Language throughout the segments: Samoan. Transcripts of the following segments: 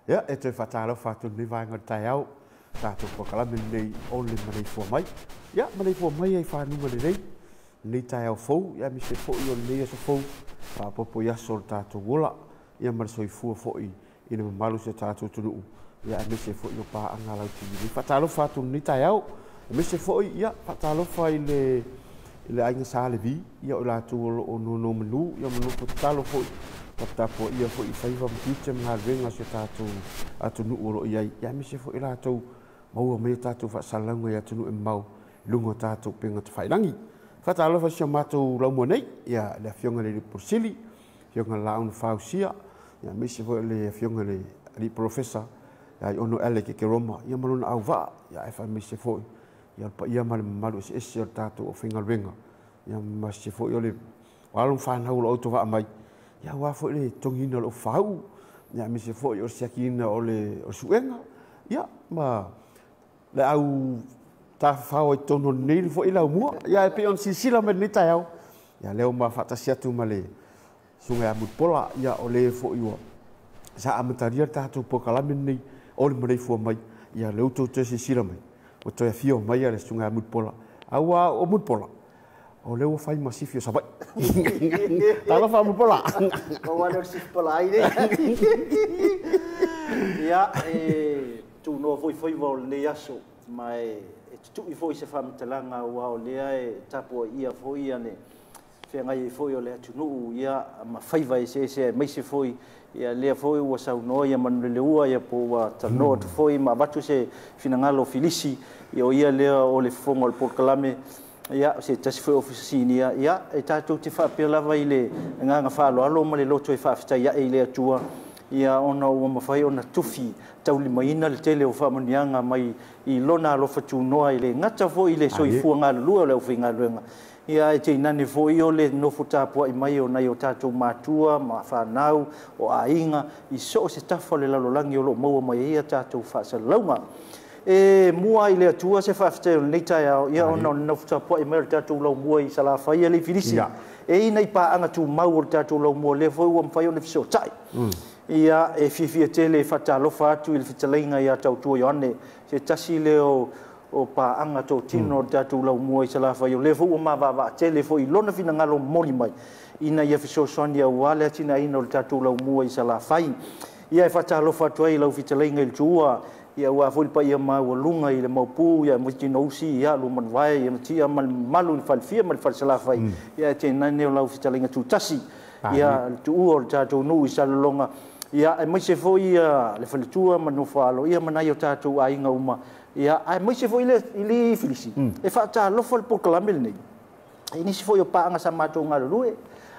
Ia, e toe faatalofa atu i lenei vaega o le taeao, tatou polokalame lenei o le maleifua mai. Ia, maleifua mai ai fanuga lelei, lenei taeao fou, ia aemaise foi o lenei aso fou, faaopoopo i aso o le tatou ola, ia ma le soifua foi i le mamalu o si o tatou atunuu, ia aemaise foi o paaga a lau TV. Faatalofa atu i lenei taeao, aemaise foi, ia, faatalofa i le aiga Sa Levi, ia o latou o lo o nonomanu, ia ma nofo tatalo foi, taputapuaia foi i faiva ma tiute ma galuega o si o tatou atunuu o lo o i ai, ia aemaise foi latou maua mai o tatou faasalalauga i atunuu e mamao i luga o tatou upega tafailagi. Faatalofa i si o matou laumua nei, ia le Afioga i le Ofisa Sili, Afioga i le Laau na Fausia, ia aemaise foi le Afioga i le Alii Polofesa, ia Aiono Alec Ekeroma, ia ma lona auvaa, ia ae faamaise foi ia le paia ma le mamalu eseese o le tatou aufaigaluega, ia ma se foi o le alo ma fanau o lo o autovaa mai, ia aua foi le totogiina o le faau, ia aemaise foi o le siakiina o le suega, ia ma le au tafafao ai totonu o lenei foi laumua, ia e pei ona silasila mai lenei taeao, ia lea ua faatasi atu ma le susuga ia Mulipola, ia o le foi ua sa amatalia le tatou polokalame lenei o le maleifua mai, ia lea ua outou toe silasila mai, ua toe afio mai le susuga ia Mulipola, aua o Mulipola, o lea ua fai ma sifi o Savaii. Talofa Mulipola. Ua le o le sifi pala ai nei. Ia, e tunoa foi faiva o lenei aso, ma e tutui foi se faamatalaga aua o lea e tapuaia foi ia le feagai ai foi o le atunuu, ia ma faiva eseese aemaise foi ia lea foi ua saunoa ia Manuleleua, ia po ua talanoa atu foi ma avatu se finagalo Filisi, ia o ia lea o le fofoga o le polokalame, ia se tasi foi ofisa sinia, ia e tatou te faapea lava i le agaga faaaloalo ma le loto e faafetai ae i le Atua, ia ona ua mafai ona tufi taulimaina le tele o faamanuiaga mai i lona alofa tunoa i le gata foi i le soifua galulue o le aufaigaluega, ia e teinane foi o le nofo tapuai mai o nai o tatou matua ma fanau o aiga i so o se tafa o le lalolagi o lo o maua mai ai a tatou faasalalauga. E mua i le Atua se faafetai o lenei taeao, ia ona o le nofo tapuai mai o le tatou laumua i Salafai e le Filisi. E i nai paaga tumau o le tatou laumua lea foi ua mafai ona fesootai. Ia e fiafia tele e faatalofa atu i le fetalaiga ia Tautua Ioane, se tasi lea o paaga totino o le tatou laumua i Salafai, o lea foi ua mavaavaa tele foi i lona finagalo momoli mai ina ia fesoasoani aua le atinaeina o le tatou laumua i Salafai. Ia e faatalofa atu ai i lau fetalaiga i le Tuua, ia aua foi le paia maualuga i le Maupu, ia Mutinousi, ia Lumanuvae, ia Matia ma le mamalu i le Falefia ma le Falesalafai, ia e teinane o lau fetalaiga tutasi, ia le Tuua o le tatou nuu i Salelologa, ia aemaise foi le faletua ma nofo ia ma nai o tatou aiga uma, ia aemaise foi le i le Filisi e faatalofa le polokalame lenei. E nisi foi o paaga sa matou galulue,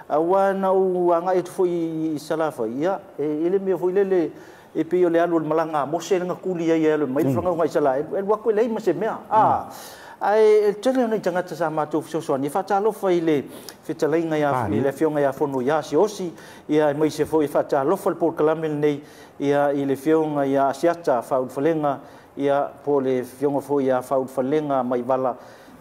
aua na ou agai atu foi i Salafai, ia e le mea foi lele e pei o le alu o le malaga a Mose le gakuli ai e alu mai le fagauga i Sala, e alu atu e leai ma se mea. Ae tele o nai tagata sa matou fesoasoani e faatalofa i le fetalaiga ia i le Afioga ia Fono ia Asiosi, ia aemaise foi e faatalofa le polokalame lenei, ia i le Afioga ia Asiata Faaulufalega, ia po le Afioga foi ia Faaulufalega Maivala,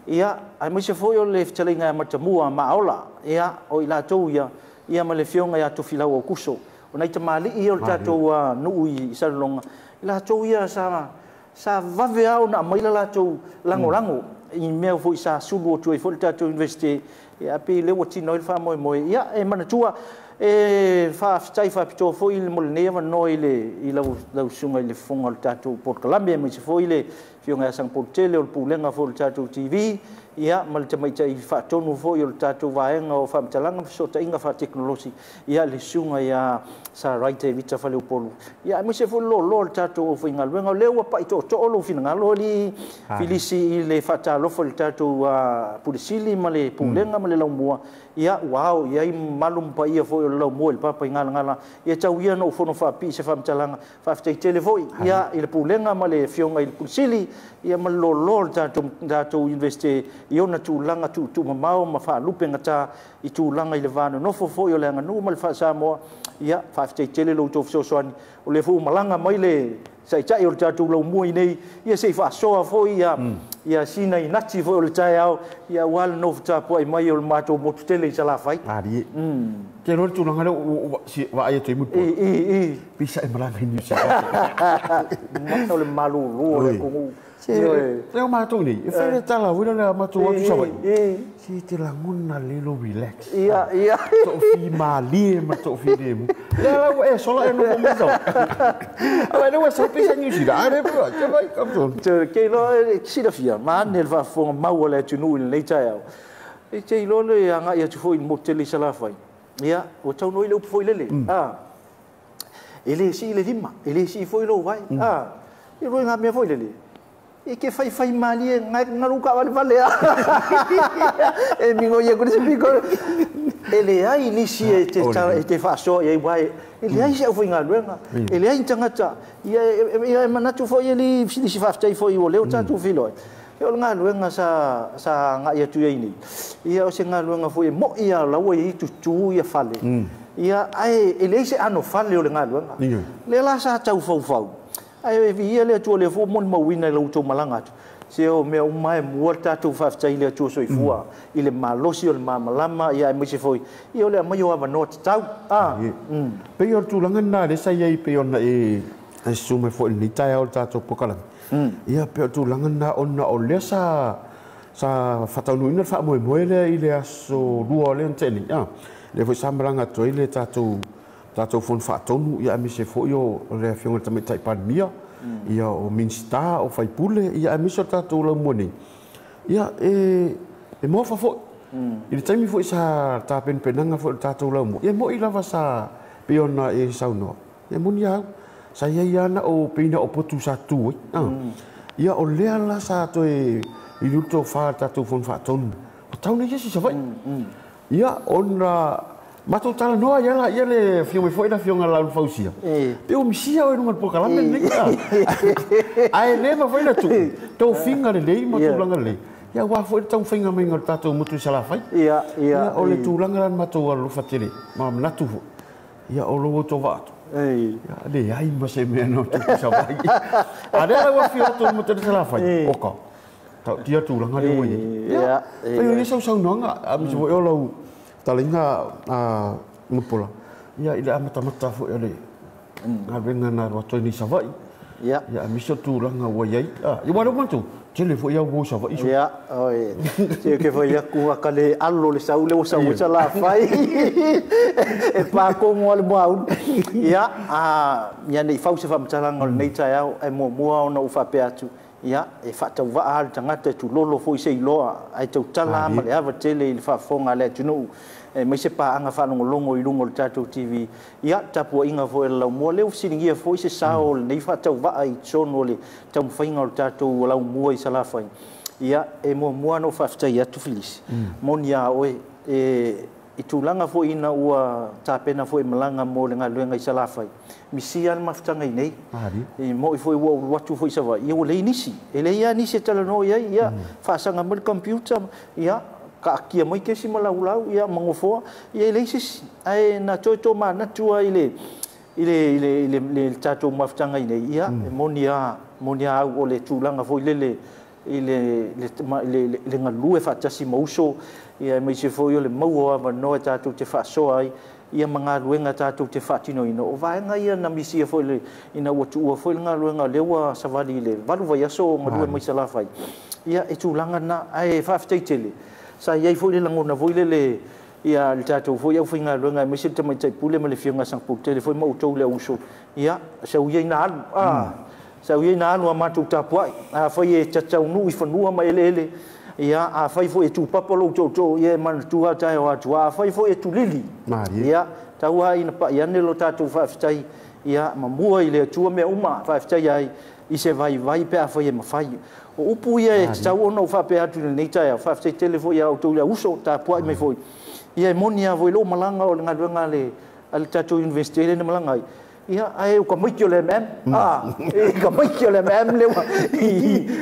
ia aemaise foi o le fetalaiga ia Matamua Maaola, ia o i latou ia, ia ma le Afioga ia Tofilau Aukuso, o nai tamalii o le tatou nuu i Salelologa, i latou ia sa vave a ona aumai la latou lagolago i mea foi sa sulu atu ai foi le tatou university, ia pe le ua tino ai le faamoemoe. Ia e manatua e faafetai faapitoa foi mo lenei avanoa i lau susuga i le fofoga o le tatou polokalame, aemaise foi le Afioga ia Sagapolutele o le Pulega foi o le tatou TV, ia ma le tamaitai faatonu foi o le tatou vaega o faamatalaga ma fesootaiga faatekonolosi, ia le susuga ia Sa Wright Vita Faleupolu, ia aemaise foi le loaloa o le tatou aufaigaluega. O lea ua pai tootoo lou finagalo alii Filisi i le faatalofa i le tatou Pule Sili ma le Pulega ma le laumua, ia ua ao i ai mamalu ma paia foi o le laumua i le papa i Galagala, ia tau ia na ou fono faapipii se faamatalaga. Faafetai tele foi ia i le Pulega ma le Afioga i le Pule Sili, ia ma le loaloa o le tatou university i ona tulaga tuutuumamao ma faalupegata i tulaga i le va nonofo foi o le aganuu ma le faasamoa. Ia faafetai tele lo outou fesoasoani, o lea foi ua malaga mai le taitai o le tatou laumua i nei, ia se i faasoa foi ia Ia sina i nati foi o le taeao, ia aua le nofo tapuai mai o le matou motu tele i Salafai. Malie. Te iloa le tulaga lea ua vaai atu ai Mulipola. Pisa e malaga i Niu Sila. O le malulu o le atunuu. Se o matou nei, e fai le tala foi lea matou atu Savaii. Se te lagona le lo relax. Ia, ia. Toafimalie ma toafilemu. Lea la ua e sola e nofo mai Savaii. Ae lea ua sau pisa Niu Sila. A lea te vai ka Te ke iloa e silafia, ma ane le faafofoga mau a le atunuu i lenei taeao. E te iloa le agai atu foi i le motu tele i Salafai. Ia, ua taunuu i le upu foi lele. E le sii le lima, e le sii foi lou vae. E lua ngā mea foi lele. E ke fai fai malie ngai ngalu ka vale vale a. E mingo ia kuri se piko. E le ai nisi e te e te faasoa i ai wae. E leai se aufaigaluega, e leai ni tagata. Ia ia e manatu foi e li silisi faafetai foi ua lea ua tatou feiloai. Ia o le galuega sa sa agai atu i ai nei. Ia o se galuega foi e moi lava la ua i ai tutu ia fale. Ia ae e leai se ano fale o le galuega. Lea la sa tau faufau. Ae viia le Atua o lea foi ua molimauina i la outou malaga atu. Se o mea uma e mua le tatou faafetai i le Atua soifua i le malosi o le malamalama ia aemaise foi ia o le aumai o avanoa tatau. A. Pei o le tulaga lena lea sa i ai pei ona e susu mai foi i lenei taeao i le tatou polokalame. Ia pei o le tulaga lena ona o lea sa sa faataunuuina le faamoemoe lea i le aso 2 lea na tea nei. Lea foi sa malaga atu ai le tatou tatou Fono Faatonu, ia aemaise foi o le Afioga i le Tamaitai Palemia, ia o Minisita, o Faipule, ia aemaise o le tatou laumua nei. Ia e moafa foi. I le taimi foi sa tapenapenaga foi o le tatou laumua, ia e moni lava sa pei ona e saunoa, e moni lava au, sa i ai lava na o pei na o potu sa tutu ai. Ia o lea la sa toe liliu le tofa i le tatou Fono Faatonu, ua tau nei se isi Savaii. Ia, ona matou talanoa ai lava, ia le afio mai foi le Afioga ia Laulufausia, pe ua misia oe i luga o le polokalame lenei. Ae le mafai ona tuu, tofiga lelei ma tulaga lelei, ia aua foi le taumafaiga maiga o le tatou motu i Salafai. Ia, o le tulaga la na matou alolofa tele ma manatu foi, ia o lo outou vaa atu. Ia, leai ma se mea na tupu i Savaii. A lea la ua afio atu i le motu i Salafai, oka. Tautia tulaga lea ua i ai. Ia, pei o ia sau saunoaga, aemaise foi o lau fetalaiga Mulipola, ia i le amatamata foi o le galuega na alu atu ai nei i Savaii. Ia, aemaise o tulaga ua i ai. Ia, aua o lea ua manatua, tele foi au o i Savaii. Ia, oi, se ke fai aku a ka le alo le sau le ua sau i Salafai. E pākomo a le muaulu. Ia, ia nei fau se faamatalaga o lenei taeao, ae muamua ona ou faapea atu, Ia, e faatauvaa lava le tagata e tulolo foi se iloa, ae tautala lava ma le ava tele i le faafofoga a le atunuu, aemaise paaga faalogologo i luga o le tatou TV. Ia, tapuaiga foi a le laumua. Lea ua fesiligia foi se sao o lenei faatauvaa i totonu o le taumafaiga o le tatou laumua i Salafai. Ia, e muamua ona ou faafetai atu Filisi, moni a oe, e I tulaga foi ina ua tapena foi malaga mo le galuega i Salafai, misia lava le mafutaga i nei. E moni foi ua ou alu atu foi i Savaii, ia ua leai nisi. E leai lava nisi e talanoa i ai, ia faasaga mai le computer, ia taatia mai kesi ma laulau, ia ma nofoa, ia e leai se isi. Ae na toe tomanatu lava i le i le i le i le tatou mafutaga i nei, ia e moni lava, moni lava au o le tulaga foi lele i le, le, le, le galue faatasi ma uso, ia aemaise foi o le maua o avanoa e tatou te faasoa ai, ia ma galuega tatou te faatinoina. O vaega ia na misia foi le, ina ua tuua foi le galuega, lea ua savali i le 8 vaiaso o galue mai Salafai. Ia, e tulaga na, ae faafetai tele. Sa i ai foi le lagona foi lele ia le tatou foi aufaigaluega aemaise le tamaitai pule ma le Afioga ia Sagapolutele foi ma outou le auuso, ia, sau ia ina alu, a. Sau ia ina alu a matou tapuai. Afai e taunuu i fanua ma eleele, ia, afai foi e tupapa lou tootoo, ia e manatua taeao atu. Afai foi e tulili, ia, tau lava ina pai ane lo tatou faafetai, ia, ma mua i le Atua mea uma, faafetai ai i se vaivai pe afai e mafai. O upu ia e tatau ona ou faapea atu i lenei taeao. Faafetai tele foi ia outou le auuso, tapuai mai foi. Ia e moni lava foi lou malaga o le galuega a le tatou Universite lea na malaga ai. Ia, ae o tamaiti o le MM, a, e tamaiti o le MM lea ua,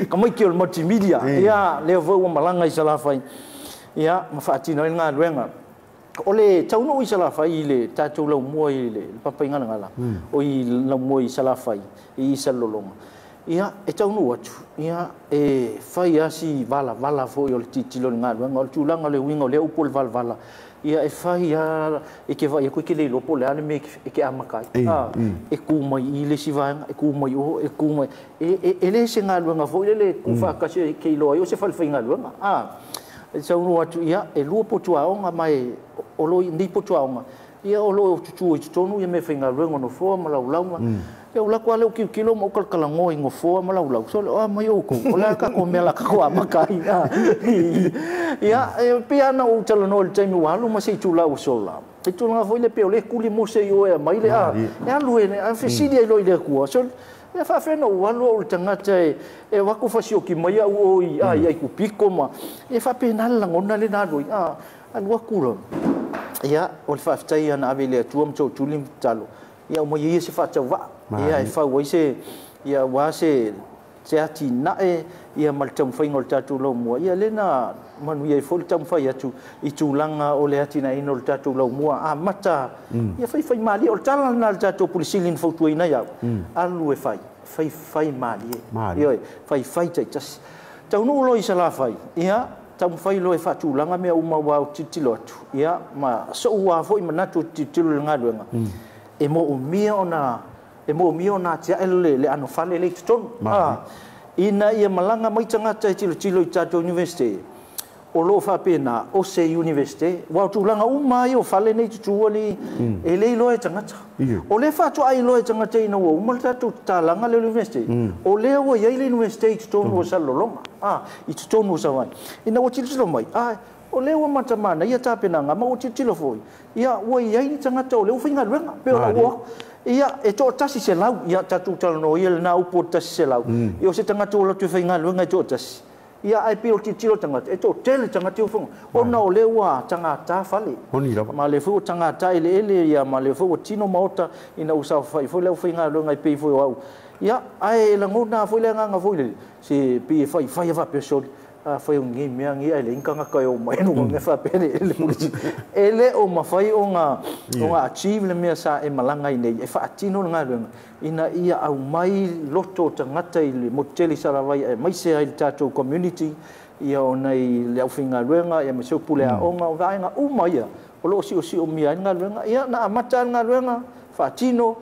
tamaiti o le multimedia, ia, lea foi ua malaga i Salafai, ia, ma faatino ai le galuega. O le taunuu i Salafai i le tatou laumua i le Papaigalagala, o i laumua i Salafai, i Salelologa, Ia, e taunuu atu, ia, e fai asi valavala foi o le tilotilo i le galuega. O le tulaga o le uiga o lea upu o le valavala, ia e fai lava, e te vaai atu e te le iloa po o le a le mea e te amata ai. E tu mai i le isi vaega, e tu mai o, e tu mai. E le se galuega foi lele e tuufaatasi e te iloa ai o se falefaigaluega. E taunuu atu, ia, e 2 potuaoga, ma e o lo o nei potuaoga, ia o lo o tutu i totonu ia meafaigaluega o nofoa ma laulauga. Ia o lako ale o tilotilo ma o kalakalagoa i nofoa ma laulau. So o mai outou, o le a tatou mea la tatou amata ai. Ia, e pei lava ona ou talanoa i le taimi ua alu ma se itula ua sola. E tulaga foi le pei o le kuli mose i oe mai le e alu e fesili ai loa i le Atua. So e faafena ou alu au le tagata e wako fasioki mai au o i ai kupiko ma e faapena le lagona lena alu ai. Alu aku loa. Ia, o le faafetai ana ave i le Atua ma tootuli ma tatalo. Ia o mai ia se faatauvaa. Ia e fau ai se ia ua se atinae ia ma le taumafaiga o le tatou laumua. Ia lena manuia ai foi le taumafai atu i tulaga o le atinaeina o le tatou laumua. Amata ia faifai malie. O le tala lena a le tatou Pule Sili na fautuaina ai au. Alu e fai, faifai malie. Ioe, faifai taitasi. Taunuu loa i Salafai, ia taumafai loa e faatulaga mea uma ua ou tilotilo atu. Ia ma sou lava foi manatu tilotilo i le galuega. E moomia ona atiae le anofale le i totonu. Ina ia malaga mai tagata e tilotilo i tatou university, o loo faapena o se university, ua o tulaga uma ai o fale nei tutu ali, e le iloa e tagata. O le faatoa iloa e tagata ina ua uma le tatou tatalaga le university, o lea ua iai le university i totonu o Salelologa, i totonu o Savaii. Ina ua tilotilo mai, o lea ua matamana ia tapenaga ma ua tilotilo foi, ia ua iai ni tagata o lea ua faigaluega, pe o lau ia e 100, ia tatou talanoa ia lena upu o 100, ia o se tagata o latou faigaluega e 1. Ia ai pei o tilotilo tagata, e toatele tagata o faiga, ona o lea ua tagata fale. Ma le foi ua tagata eleele, ia ma le foi ua tino maota ina ua saofai foi le aufaigaluega e pei foi o au. Ia ae lagona foi le agaga foi lele, se pei e faifai faapea soli. Fai o nei mea ni ai le tagata e o mai no mea faapea le polisi. E le o mafai ona achieve le mea sa e malaga ai nei, e faatino le galuega ina ia aumai loto o tagata i le motu tele i Salavai aemaise ai le tatou community, ia ona i le aufaigaluega, ia ma se pule aoga, o vaega uma ia o loo siosiomia ai le galuega. Ia na amata ai le galuega faatino,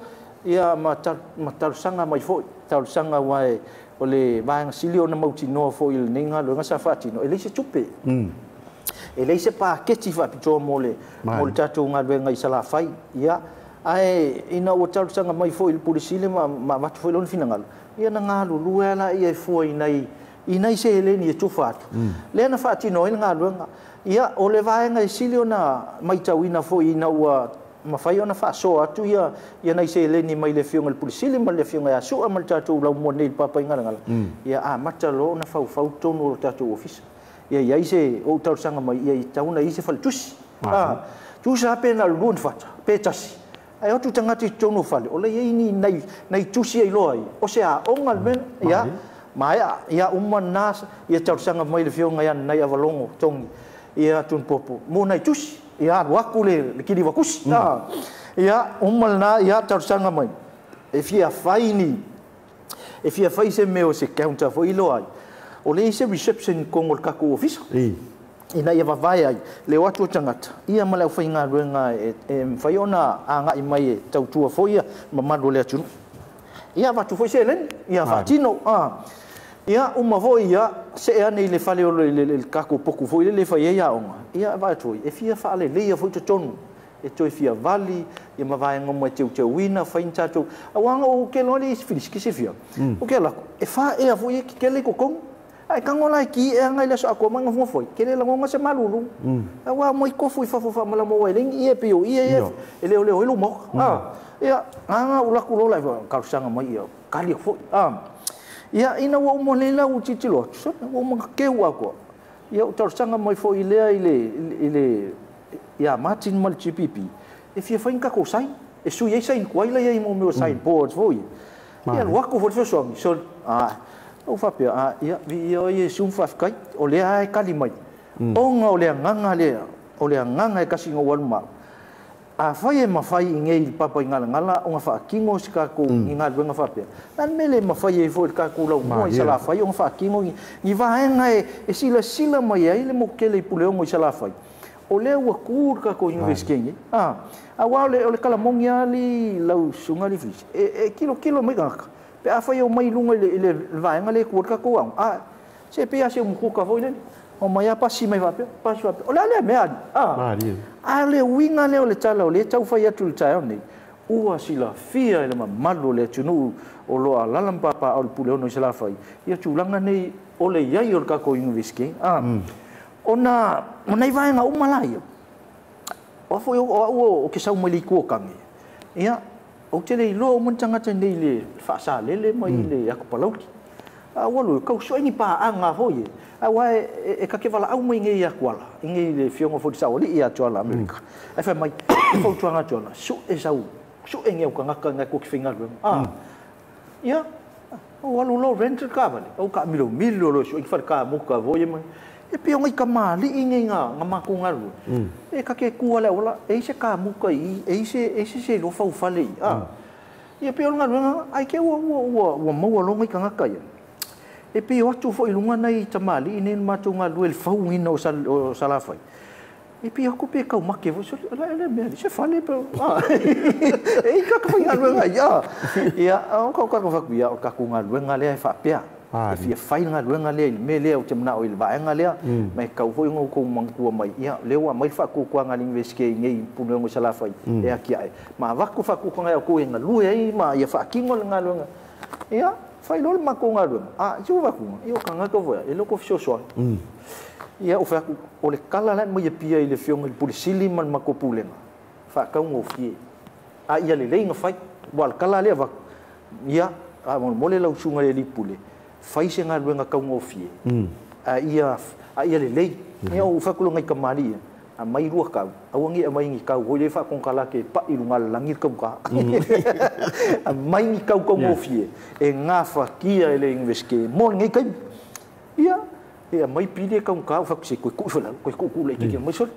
ia ma talosaga mai foi, talosaga aua e o le vaega sili ona mautinoa foi i lenei galuega sa faatino, e leai se tupe. E leai se paketi faapitoa mo le tatou galuega i Salafai. Ia, ae ina ua talosaga mai foi i le Pule Sili ma avatu foi lona finagalo, ia na galulue la ia e fua i nai seleni e tufa atu. Lea na faatino ai le galuega. Ia, o le vaega e sili ona maitauina foi ina ua mafai ona faasoa atu ia nai seleni mai le Afioga i le Pule Sili ma le Afioga ia Sua ma le tatou laumua nei i le Papaigalagala. Ia amata loa ona faufau totonu o le tatou ofisa. Ia iai se ou talosaga mai, ia i tauna i se faletusi. Tusa pe na lua ni fata, pe tasi. Ai atu tagata i totonu o fale, o le iai ni nai tusi ai loa ai. O se aoga le mea, ia, maea, ia uma na, ia talosaga mai le Afioga ia nai Avalogo Togi, ia Tunupopo, mo nai tusi. Ia alu aku le kilivakusi. Ia uma lena, ia talosaga mai. E fia fai ni, e fia fai se mea o se counter foi iloa ai. O le se reception kongo le tatou ofisa. Ina ia vavae ai le o atu o tagata, ia ma le aufaigaluega e mafai ona agai mai e tautua foi ia mamalu o le atunuu. Ia avatu foi seleni, ia faatino. Ia uma foi ia see ane i le fale o le tatou poku foi lele e fai ai aoga. Ia vaai atu foi, e fia faaleleia foi totonu, e toe fia vali, ia ma vaega uma e teuteuina, fai ni tatou. Auaga o ke loa le isi filisi ke se fia. O ke alako, e faaea foi e kekele i totonu. Ai tango la ki e anga ile so ako manga fo foi. Kele la ngonga se malulu. Awa moi kofu i fafo fa mala mo wai lengi e pio i e e le ole hoi mo. Ia anga ulaku lola i kalusanga mai ia kali foi. Ia ina ua uma le la u titilo. So ua uma ke ua ko. Ia u talosaga mai foi lea i le ia Martin ma le GPP. E fia fai ka ko sai. E sui ai sai ko ai la ia mo meu sign board foi. Ia wako foi so so. So o faapea, ia, vi ia ia sum faafetai, o lea e kali mai. Ona o le agaga lea, o le agaga e kasi ga ua alu ma au. Afai e mafai i nei papa i Galagala ona faatino se tatou ni galuega faapea. Na le mea le mafai ai foi le tatou laumua i Salafai ona faatino ni vaega e silasila mai ai le motu tele i Puleono i Salafai. O lea ua tu le tatou Iunivesite nei. Aua o le kalamoni ali lau susuga le Filisi. E kilokilo mai tagata. Pe afai o mai luga i le vaega lea e tu ai le tatou aoga. Se pe a se umukuka foi lele. O mai a pasi mai faapea, pasi faapea. O le a lea mea ali. A le uiga lea o le tala o lea taufai atu i le taeao nei, ua silafia e le mamalu o le atunuu o lo o alaala ma papaaao i le Puleono i Salafai, ia tulaga nei o le iai o le tatou Iunivesite. Ona o nai vaega uma la ia, o foi o au o ke sau mai le itu o Kage, ia, ou te le iloa uma ni tagata nei i le faasalele ma i le atopalauti. A ua alu, kau sue ni paaga foi e. Aua e kakewalaau mai nei ia Tuala, i nei le fioga foi le saoalii ia Tuala Amerika. Ae fai mai, e fautuaga Tuala, sue sau, sue ni au tagata ngai ko ki faigaluega. Ia, o alu lo rent le kavale, au ka milo milo lo sue i whare ka muka voi mai. E pei o ngai kamali'i nei ngā mākou galue. E kake kua le awala, e ise ka muka i, e ise se lo faufale i. Ia pei o le galuega, ai ke ua maua lo ngai tagata ia. E pei o atu foi lunga nei tamali'i nei le matou galue le fauina o Salafai. E pei aku pe kau make foi, so, le le mea, se fale pe, e i kaka faigaluega ia. Ia, o kau kaka whaku ia, o kaku galuega lea e whaapea. E fia fai galuega lea i le mea lea o te manao i le vaega lea, mai kau foi ngau kou manatua mai. Ia, lea ua mai whaakukuanga le Iunivesite i nei Puleono i Salafai, e aki ae. Ma waku whaakukuanga e au kou e ngalue ai, ma ia whaakingo le galuega. Ia, fai loa le matou galuega. Si ua vakuga, ia o tagata foi e loko fesoasoani. Ia o whaku, o le kala lai mai e pia i le fioga i le pule sili ma le matou pulega, faataugofie. A ia lelei na fai, ua le kala lea vaku. Ia, a molemole lau susuga i le alii pule, fai se galuega taugofie. A ia lelei. Ia o whaku longa i kamali ia. A mai rua kau, aua ngi a mai ngi kau, hoi le whaakongkala ke pa i lunga langi kau ka. A mai ngi kau kau ngofie, e ngā whakia e le Iunivesite, mo le ngai kai. Ia, e a mai pile kau kau, whaku se koe kui whala, koe kui kule ki mai sole.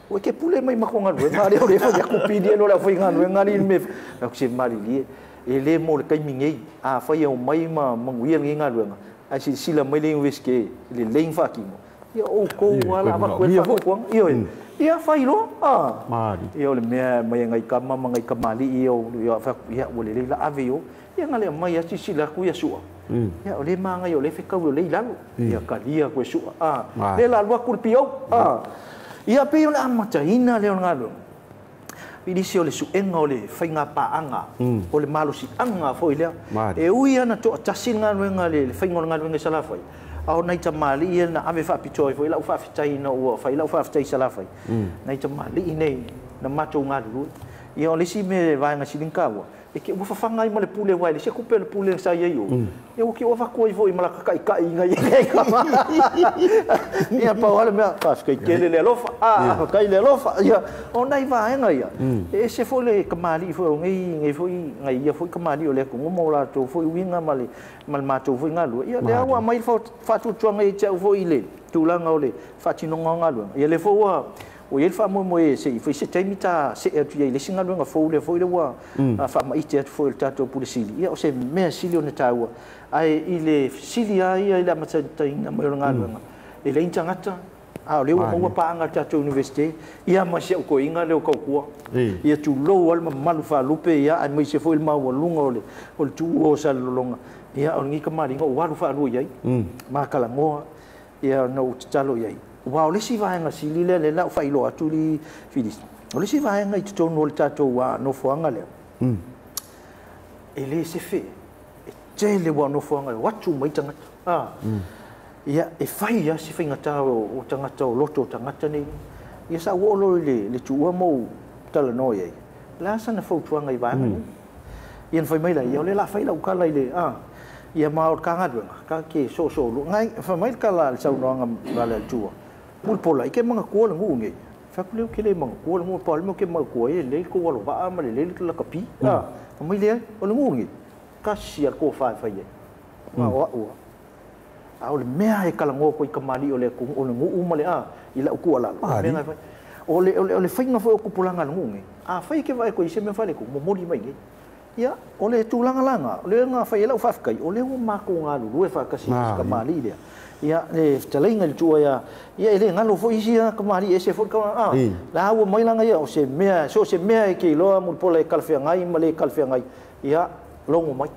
O ke pule mai mako ngalue, ngā reo reo whai aku pili e lola whai ngalue, ngā li me, whaku se mari lie, e le mo le kai mingei, a whai au mai ma manguia ngai ngaluenga. A si sila mai le Iunivesite, le leing whakingo. Ia o kou ala ava koe whakukuanga. Ia oi. Ia whai loa. Ia o le mea mai ngai kama ma ngai kamali ia o ia whaku ia o le leila ave o. Ia ngale mai a sisi la ku ia sua. Ia o le maangai o le whekau o le ilalo. Ia kalia koe sua. Le la lua kuri pio. Ia pe o le amataina le o ngalo. Pilisi o le suenga o le whainga paanga, o le malosianga foi lea. E ui ana toa tasi ngaluenga le whainga o le ngaluenga Salafai. Ao nei tamali ia na ave whaapitoa i foi lau whaafetai na ua whai lau whaafetai Salafai. Nei tamali i nei na matou ngalului. Ia o le isi me vaega silinkaua. E ke ua whawhangai ma le pule wai le se kupe le pule sa ia i o. Ia ua ke ua whakua i foi ma la kaka'ikai ngai e kama. Ia pau ale mea, whawhikai kele le alofa, whakai le alofa. Ia o nei vaega ia. E se foi le kamali foi o ngai ngai foi ngai ia foi kamali o le ko ngomo la to foi uiga ma le matou foi ngalue. Ia le ua mai whaatutuanga i te au foi i le tūlanga o le whaatinonga o ngaluega. Ia le foi ua o ia le whaamoemoe e se i foi se taimi tā se e atu ia i le isi galuega fou lea foi le ua whaamaite atu foi le tātou pule sili. Ia o se mea sili o na tāua. Ai i le sili a ia i le amatataina mai o le galuega. E leai ni tagata, a o le ua maua paanga le tātou Universite, ia ma se au koiga le o kaukua. Ia tūlou ale mamalu whaalupe ia, ai mai se foi le maualuga o le tuua o Salelologa. Ia o le ngika maringa o alu whaalua iai, mākalangoa, ia na o tatalo iai. Ua o le isi vaega sili lea le lau whailoa atu li Filisi. O le isi vaega i totonu o le tātou nofoanga lea. E le se fe, e tele ua nofoanga lea, watu mai tagata. Ia e whai ia si whaingata o tagata o loto o tagata nei. Ia sa ua olo i le tuua mou talanoa iai. La sana fautuanga i vaega nei. Ia na whai mai la, ia o le la whai lau kala i le, ia ma o ka galuega, ka ke so so lu. Ngai, whai mai le kala le saunoanga rale al tua. Muli pola, i ke manga kua le ngu ngai. Whaku leo ke le manga kua le ngu, pa le mo ke manga kua e le ko walo waa ma le le le lakapi. Mai le o le ngu ngai. Ka si al ko whai whai e. Ngā o aua. A o le mea e kala ngō koi kamali o le o le ngu uma le a, i lau kua lalo. Mea ngai whai. O le faiga foi o tupulaga a le nuu nei, afai e te vaai atu i se mea faaletonu, momoli mai nei. Ia, o le tulaga laga, o le na fai ai lau faafetai, o lea ua matou galulue faatasi ma si kamali'i lea. Ia, le fetalaiga i le tuua ia, ia e le galo foi isi kamali'i ese foi le la ua mai laga ia, o se mea, so o se mea e te iloa Mulipola e talafeagai ma le talafeagai, ia, logo mai.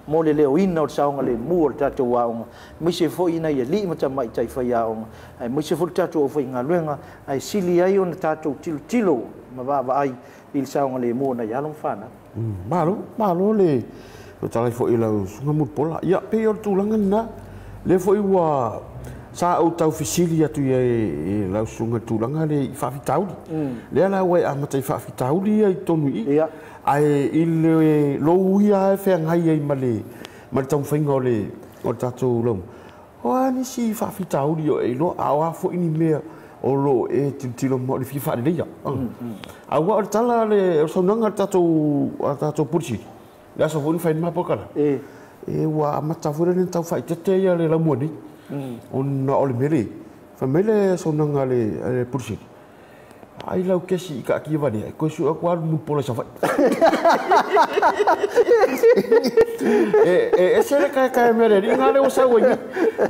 Mo le leoina o le saogalemu o le tatou aoga, aemaise foi ina ia alii ma tamaitai faiaoga, aemaise foi le tatou aufaigaluega, ae sili ai ona tatou tilotilo ma vaavaai i le saogalemu o nai alo ma fanau. Malo, malo le talai foi i lau susuga Mulipola. Ia, pei o le tulaga lena, lea foi ua sa ou taufesili atu i lau susuga i le tulaga le i faafitauli. Lea la ua e amata i faafitauli ia i totonu i i. Ae i le lou ia e feagai ai ma le taumafaiga o le tatou lauga. O a nisi faafitauli o e iloa, a o a foi ni mea o lo e tilotilo ma o le fia faaleleia. Aua o le tala o le saunoaga a le tatou Pule Sili, le aso foi na fai ai le matou kala, e ua amata foi lea ona tau faaeteete ia le laumua nei. Ona o le mea lea, fai mai le saunoaga a le Pule Sili, ai lau kesi i kaatia valea, e koe sue atu alu Mulipola i Savaii. E ese le kaekae mea le alii ngā leo sau ai nei.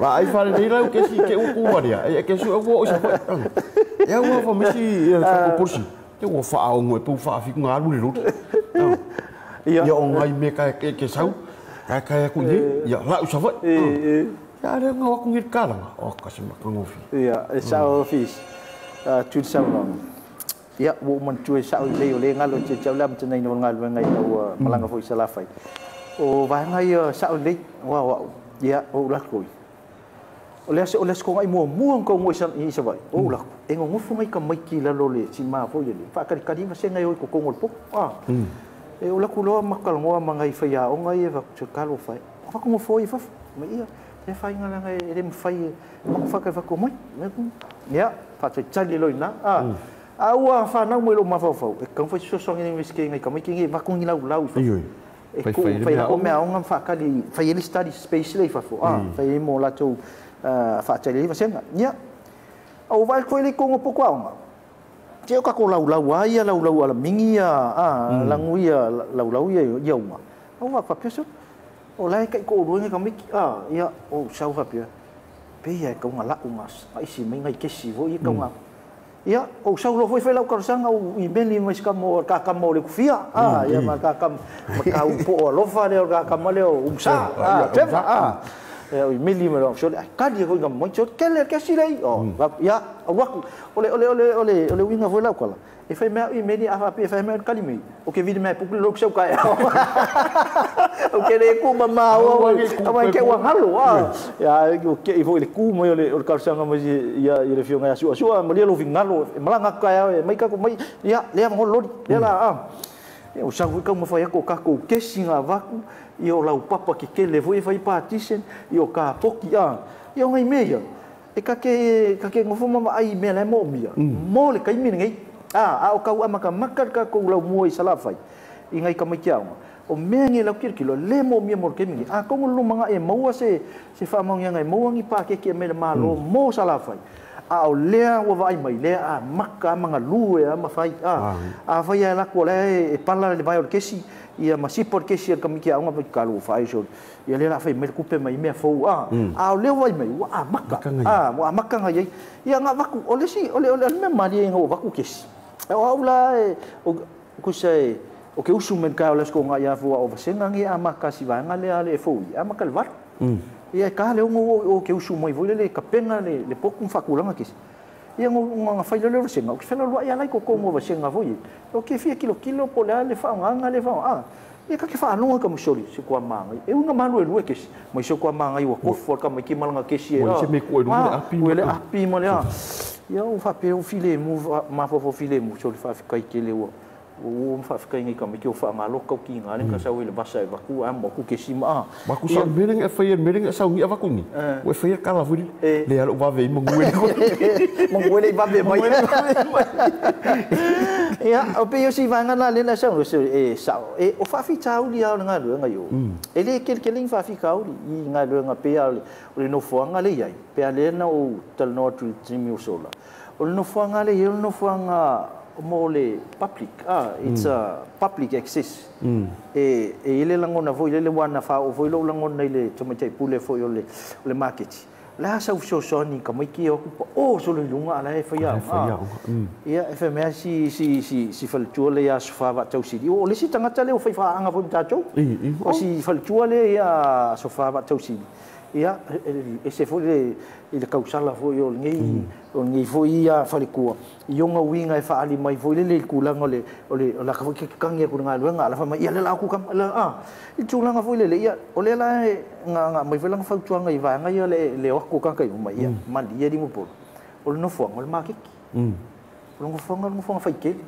Vaai faalelei lau kesi i ke uku valea, e ke sue atu o i Savaii. E au fa misi i le tatou Pule Sili, te ua faaogo e pau faafitu ngā alu le loli. Ia o ngai mea kae ke sau, kaekae atu i nei, ia lau i Savaii. Ia lea ngā wako ngi le kālanga, o kasi makangofi. Ia, e sao office, tu le saunoaga. Ia, ua ou manatua e sao i lei o le galo te te au le amataina o le galuega ina ua malaga foi i Salafai. O vaega ia sao i lei, o au, ia, o ou lako i. O le aso kongai muamua na taunuu i Savaii, o ou lako, e gogofo ngai tamaiti i lalo o le tima foi le, faakalikali ma sega e o i totonu o le potu. E o lako loa matalanoa ma ngai faiaoga ia vaku fai. O fakogofo i fafo, ma ia, le faiga laga e le mafai e maku mai. Ia, faatalitali loa i ina. A ua whanau mai lo mafaufau, e kau whai sosoangi nei meske ngai tamaiti ngai vakungi lau lau i fafo. E ku whai lako mea onga whaakali, whai ele study space le i fafo, whai e mō lātou whaatali i wasenga. Ia, au vai koe le kongo poko aonga. Te o kako lau lau a ia, lau lau ala mingi ia, langu ia, lau lau ia, ia unga. Au wak whapia so, o lai kai ko uruenga kamiki, ia, o sau whapia. Peia e kaunga lau ngā, isi mai ngai kesi vo ia kaunga. Ia, o sau loa foi fai lau talosaga o imeli mai se kama o le kakama o le kufia, ia ma kakama, ma ka upo o alofa lea o le kakama lea o umsa, Trevor, ia o imeli mai loa, sole, ai kali e hoi ngā mai, sole, kele kesi lei, o, ia, o waku, ole uiga foi lau kala, e fai mea o imeli, a whape, e fai mea o kali mei, o ke vili mea pukuli lou sau kai, o ke le ku mama, o ai ke ua ngalo, ia, o ke i foi le ku mai o le talosaga mai ia i le fioga ia sua, sua, ma lia lou fingalo, e malaga atu kai au, e mai kako mai, ia, lea ma holo loli, lea la, ia, o sau foi kau mawhai ako kako kesi ngā vaku, ia o lau papa ke kele foi e whai partition, ia o ka poki, ia o ngai mea ia, e kake ngofo mama ai mea lai mo mia, mo le kaimi nei, a o kau amaka maka ka kou lau mua i Salafai, i ngai tamaiti aoga. O mea nge lau kilokilo, le mo mia mo le kaimi nei. A kongo lumanga e maua se whaamaungianga e maua ngi pākeke e mele malo mo Salafai. A o lea ua vaai mai, lea a maka, a mangalue, a mawhai, a whai a laku o lea e pala le vai o le kesi, ia ma sipo le kesi a le kamiki a unga vai kalu whai so, ia lea la whai mai le kupe mai mea fou, a o lea vai mai, ua a maka, ua a maka ngai ai, ia ngā vaku, o le si, o le mea maria i ngā ua vaku kesi. O au la e, o kusa e, o ke usu men kai o lesko ngā ia fua o vasenga ngi a maka si vaenga lea le e fou i, a maka le valu. Ia ka le ongo o ke usu mai voi le kapenga le poku whakulanga kesi. Ia ngā whai lele vasenga, o ke whenua lua ia lai ko kongo vasenga voi. O ke fia kilo kilo po lea le whaonganga le whaonganga. Ia ka ke whaanonga ka musori se kua māngai. E unga malu e lue kesi. Mai se kua māngai ua kofu al ka mai ki malanga kesi e. Ua se me kua e le api. Ua le api ma le a. Ia o whapea o file mu, mawhawha file mu, so le whaawhikai ke le ua. O mwhawhikai ngai ka mai ki o whaangalo kau ki ngā lenga sau i le vasa e vaku a mo ku kesi ma a. Waku sau merenga e whai e merenga sau ngi a vaku ni. Ua e whai e kala furi. Le alo wawe i manguele koe. Manguele i wawe mai. Ia, o pe yosi vaenga nā lena sau, e sao, e o whaawhitauli au le ngā luenga yo. E le kelekele i whaawhikauli i ngā luenga pea o le nofoanga le iai. Pea lena o talanoa atu i timi o sola. O le nofoaga lea e i ai o le nofoaga mo le public, it's a public access. E i ai le lagona foi lele ua na faaoo foi lou lagona i le tamaitai pule foi o le maketi. O le a sau fesoasoani i tamaiti ia o atu pao solo i luga a o la e fai aoga. Ia, e fai mea si faletua lea ia Asofa Vaatausili. O le isi tagata lea ua fai faaaga foi ma tatou. O si faletua lea ia Asofa Vaatausili. Ia, ese foi le i le tausala foi o lenei foi ia faletua i ona uiga e faaali mai foi lele i le tulaga o le laka foi kekekagi atu i le galuega ala fai mai ia le la atu kama la i tulaga foi lele ia o le la nga mai foi lana fautuaga i vaega ia le o atu tagata i uma ia malie alii ma polo o le nofoaga o le maketi o le nofoaga faitele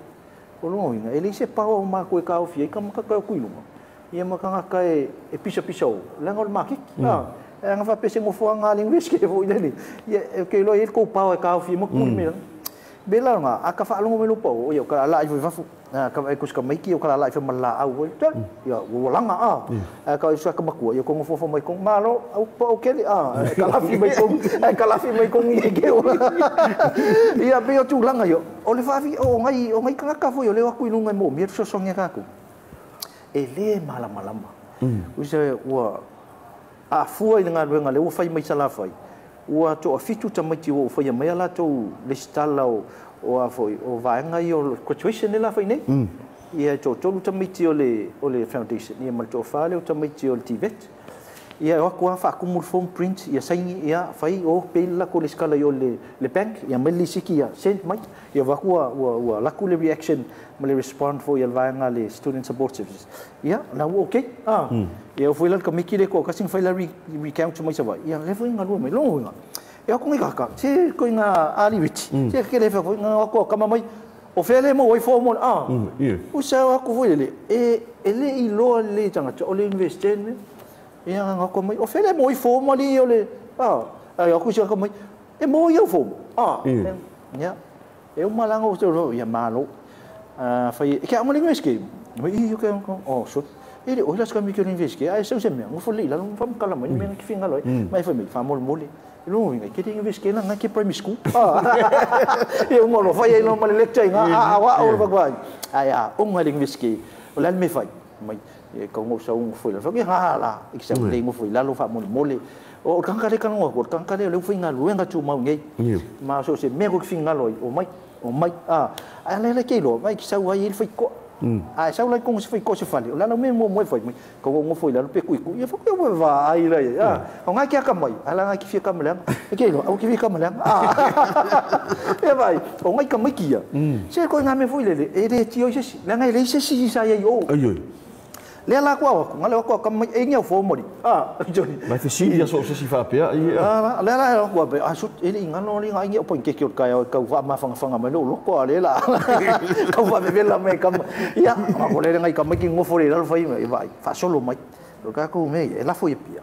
o lona uiga e leai se pao o matou e taofi ai ka toe atu i luga ia ma tagata e pisapisa o leaga o le maketi e aga faapea se nofoaga a le Iunivesite foi lele ia e ke iloa i ai le tou pao e taofi ai ma tuli mea bela nga aka faalogo mai lou pao ia o ka alai foi fafo ka vaai kusi tamaiti o ka lalai foi ma le laau foi ia ua laga a ka usa ka matua ia ko ngofofo mai kong malo au pao kele e kalafi mai kong e kalafi mai kong i ke ia pe o tulaga ia o le faafi o ngai tagata foi o le o atu i luga e moomia le fesoasoani a tatou e lē malamalama usa ua afua i le galuega lea ua fai mai Salafai ua toafitu tamaiti ua ou faia mai a latou lesitala o a foi o vaega ia o graduation le la fai nei ia e toatolu tamaiti o le foundation ia ma le toafa lea o tamaiti o le TVET ia o atu lava faatumu le form print ia saini ia fai o pei le latou lesitala i o le bank ia mai le lisiti ia send mai ia vaku ua laku le reaction ma le respond foi ia le vaega le student support services ia la ua okay ia foi la le kamiki le ko kasi fai la recount mai Savaii ia le foi ngalua mai longa e ako ngai kaka se ko nga ali witi se ke le foi nga ako kama mai o fele mo oi fo mo o sa ako foi le e le i loa le tangata o le university me ia nga ko mai o fele mo oi fo mo li o le ai ako se ka mai e mo ia fo ia e o malanga o se ia malo fai ke amo le university mai i ke o so ele o las kami ke university ai se se me ngo fo le la fam kala mai me ki finga loi mai fai mai fa mol mole lo inga ke university la nga ke primary school e o mo fai lo ma le lecture nga a wa o ba ba ai a o nga le university o la me fai mai e ka ngo sa ngo fo la fa ke ha la e sa le ngo fo la lo fa mol mole o ka ka le ka ngo ko ka ka le le fo inga lu nga tu mau ngai ma so se me ko finga loi o mai a le le ke lo mai ki sa wa il fai ko a sau lai kong se fai ko se fale o la me mo mo fai mai ko ngo foi la pe kui ku ia fo ko va ai la ia o ngai kia ka mai ala ngai ki fia ka mai e ke lo au ki fia ka mai e vai o ngai ka mai kia se ko ngai me foi le e le ti o se si la ngai le se si sa ia o ai le la ko ko ngai ko ka mai e ngai fo mo joni mai fe si ia so se si fa pe ia la la ko be a su ele ngano le ngai ngai po ke ke ka ka fa ma fanga fanga mai lo ko le la ka fa be la me ka ia ma ko le ngai ka mai ki ngo fo le la fai mai vai fa solo mai lo ka ko me e la fo ia pia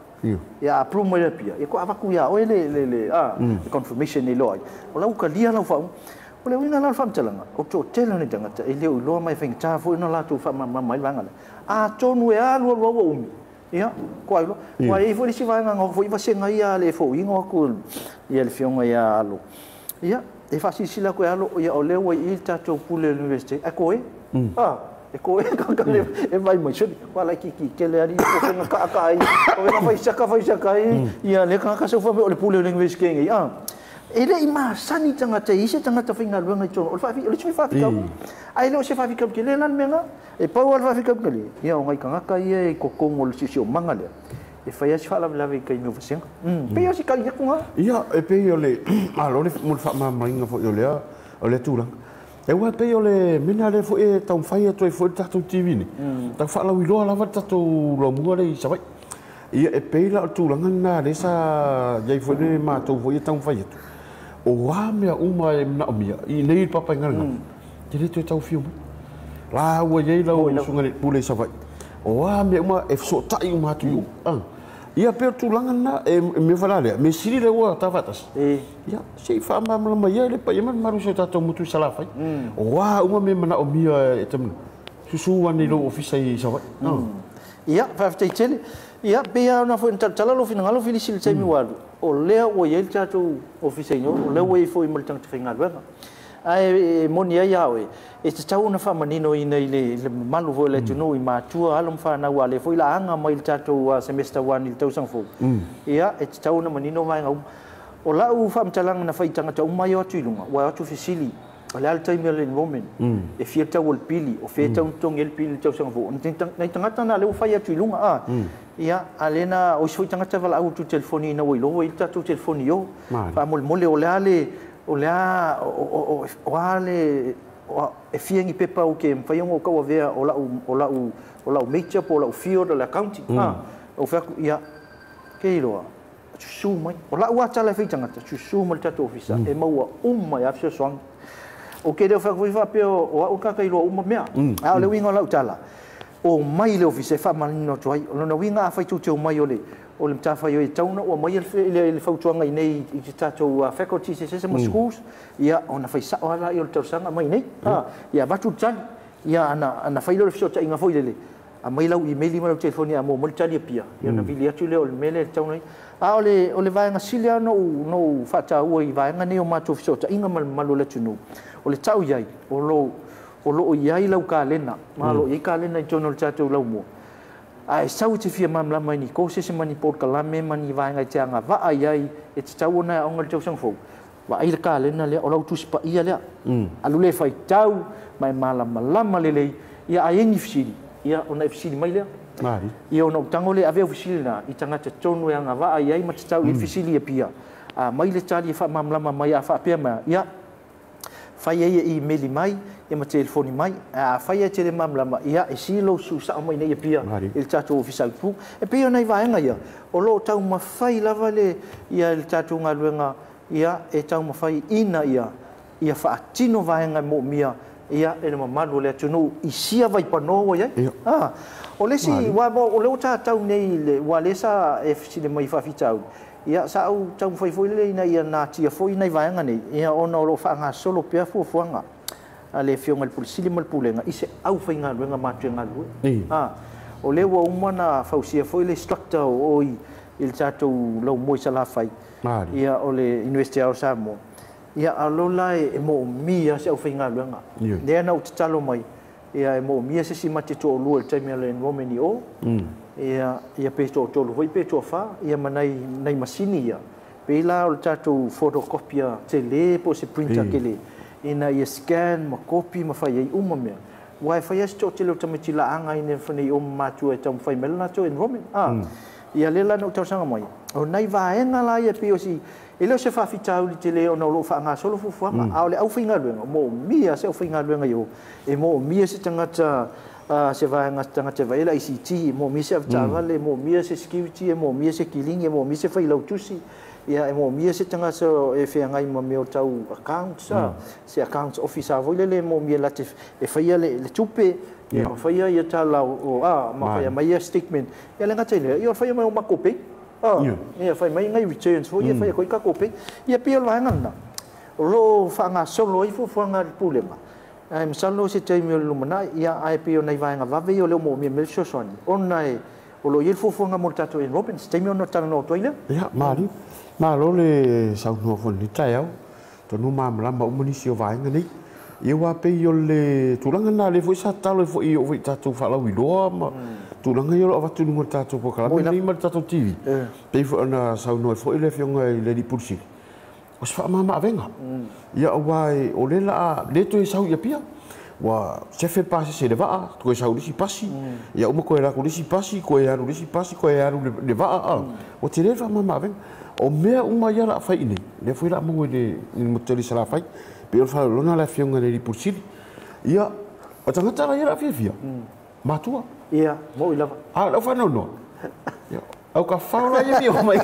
ia approve mai pia e ko avaku ia o le le le confirmation ni lo ai o la u ka lia la fa o le uiga la le faamatalaga o toatele o nei tagata e le o iloa mai faigata foi ona latou faamalamalama ai vaega lea atonu e alu alu au ua umi ia ko ai loa ua i ai foi le isi vaega ga foi vasega ia le fouiga o atu ia le fioga ia alo ia e faasilasila atu e alo ia o lea ua i i le tatou pule o le university ae koe e koe kakale e vai mai soli ua laitiiti tele alii o fega kaakaa ai o fega faisaka faisaka ai ia lea tagata sau faamai o le pule o le university nei e le'i masani tagata i se tagata faigaluega i totonu o le faafi o le isi mea faafikau ae le o se faafikau tele la le mea lena e pau lava le faafikau tele ia o nai tagata ia i totonu o le siosiomaga lea e fai lava si faalavelave i taimi o vasega pei o si tali atu lena ia e pei o le malo le mo le faamalamalamaina foi o lea tulaga e ua pei o le mea lea foi e taumafai atu ai foi le tatou TV nei tau faalauiloa lava le tatou lomua lea i Savaii ia e pei la o le tulaga lena lea sa iai foi le matou foi e taumafai atu o a mea uma e manaomia i nei Papaigalagala te le toe taufio mai la ua iai lau susuga i le pule i Savaii o a mea uma e fesootai uma atu i o ia pei o le tulaga lena e mea foi la lea mea sili lea ua tafaatasi ia se i faamalamalama ia le paia ma le mamalu o si o tatou motu i Salafai o a uma mea manaomia e tamina susu ane i lou ofisa i Savaii ia faafetai tele ia pei lava ona foi na talatala lou finagalo Filisi i le taimi ua alu O lea ua i ai le tatou ofisa i o, o lea ua i ai foi ma le tagata faigaluega. Ae moni ai a oe, e tatau ona faamaninoina i le mamalu foi o le atunuu i matua, alo ma fanau, a o lea foi la aga mai le tatou semester 1 i le tausaga fou. Ia, e tatau ona manino vaega uma. O lau faamatalaga na fai i tagata uma ia o atu i luga, ua atu fesili, o le a le taimi o le enrollment, e fia tau o le pili, o fea tau totogi ai le pili i le tausaga fou. Nai tagata na lea ua fai atu i luga, ia, a lea na, o isi foi tagata valaau atu i telefoni ina ua iloa i le tatou telefoni o. Faamolemole o le a le, o le a, o a le, e fia ni pepa o ke mawhai o kau avea o lau major po o lau field o le accounting. O whaku, ia, ke iloa, susu mai. O lau atala e whai tangata, susu mai le tatou ofisa, e maua uma e awhia soangi. O ke leo whaku whai o au kaka iloa uma mea. A o le winga o lau tala, o mai le ofisa e whaamanino atu ai. O lona winga a whai tū te o mai o le matawhai o e tauna ua mai le fautuanga i nei i te tātou faculties e sese ma schools, ia ona whai sao ala i o le tausaga mai nei. Ia vatu le tali, ia ana whai leo le fesootaiga foi lele. A mai lau email ma lau telefoni a mo mo le tali a pia. Ia na vili atu lea o le mele le tauna i. A o le vaega sili lava na ou faataua i vaega nei o matou fesootaiga ma le mamalu o le atunuu. O le tau i ai, o loo i ai lau kalena, ma lo i ai kalena i totonu o le tatou laumua. A e sau i te fia malamalama i ni courses ma ni polokalame ma ni vaega i te agavaa i ai e tatau ona e aoga i le tausaga fou. Vaai le kalena lea, o lau tusi paia lea. Alu le faitau, ma e malamalama lelei, ia a i ai ni fesili, ia ona e fesili mai lea. Ia ona ou tago lea ave au fesili na i tagata tonu e agavaa i ai ma tatau i le fesili e pia. A mai le tali e faamalamalama mai a faapea mai, ia fai ai e email mai, ia ma telefoni mai, a fai ai tele malamalama, ia e silo su sao mai nei e pia i le tatou ofisa upu. E pei ona i vaega ia, o loo taumafai lava le, ia le tatou galuega, ia e taumafai ina ia, ia faatino vaega e moomia, ia e le mamalu o le atunuu i sia vaipanoa ua i ai. O le isi, o lea ua tatau nei, ua lea sa e fesili mai i faafitauli, ia sa ou taumafai foi lele ina ia natia foi nai vaega nei, ia ona o loo faagasolo pea fuafuaga a le afioga i le Pule Sili ma le Pulega i se aufaigaluega matou e galulue. O lea ua uma na fausia foi le structure o i le tatou laumua i Salafai, ia o le University o Samoa. Ia a lo la e moomia se aufaigaluega. Lea na ou tatalo mai, ia e moomia se si mate toalua i le taimi o le enrollment i o. Ia pe toatolu foi pe toafa, ia ma nai masini ia. Pe la o le tatou photocopia tele po se printer kele. Ina ia scan ma copy ma fai ai uma mea. Ua e fai ai se toatele o tamaiti laaga i fanei o matua e taumafai mai le latou enrollment. Ia lea la na ou talosaga mai. O nai vaega la ia pei o si, e le o se faafitauli tele ona o loo faagasolo fuafuaga, a o le aufaigaluega, moomia se aufaigaluega i o, e moomia se tagata, se vaega tagata e vaai le ICT, e moomia se avetaavale, e moomia se security, e moomia se kiligi, e moomia se failautusi, ia e moomia se tagata e feagai ma mea o tau accounts, se accounts officer foi lele e moomia late e faia le tupe, ia ma faia ia tala o ma faia mai ia statement. Ia le gata i lea, ia o le faia mai o makou pay. Ia fai mai ngai returns foi, ia faia koe i kakou pay. Ia pei o le vaega lena. O loo faagasolo ai fuafuaga a le Pulega. Ae masalo se taimi o le lumanai, ia ae pei o nai vaega vave ia o lea ua moomia mai le fesoasoani. Ona e o loo i ai le fuafuaga mo le tatou enrollment, se taimi ona talanoa atu ai lea. Ia, mali. Malo le saunoa foi lenei taeao. Tonu malamalama uma nisi o vaega nei. Ia ua pei o le tulaga lena lea foi sa tatalo ai foi i oo foi i tatou faalauiloa ma tulaga ia o lo o avatu i luga o le tatou polokalame nei ma le tatou TV. Pei foi ona saunoa ai foi le afioga i le alii Pule Sili, o se faamama-avega. Ia aua o lea la a le toe sau i Apia. Ua sefe pasese i le vaa, toe sau i le isi pasi, ia uma toe alu atu i le isi pasi, toe alu i le isi pasi, toe alu le vaa. Ua tele le faamama-avega. O mea uma ia la a fai i inei, lea foi la a maua i le motu tele i Salafai. Pei o le faalolona le afioga i le alii Pule Sili. Ia, o tagata la ia la a fiafia, matua. Ia, moi lava. A o lau faanoanoa, ia, au ka fao la ia mea mai.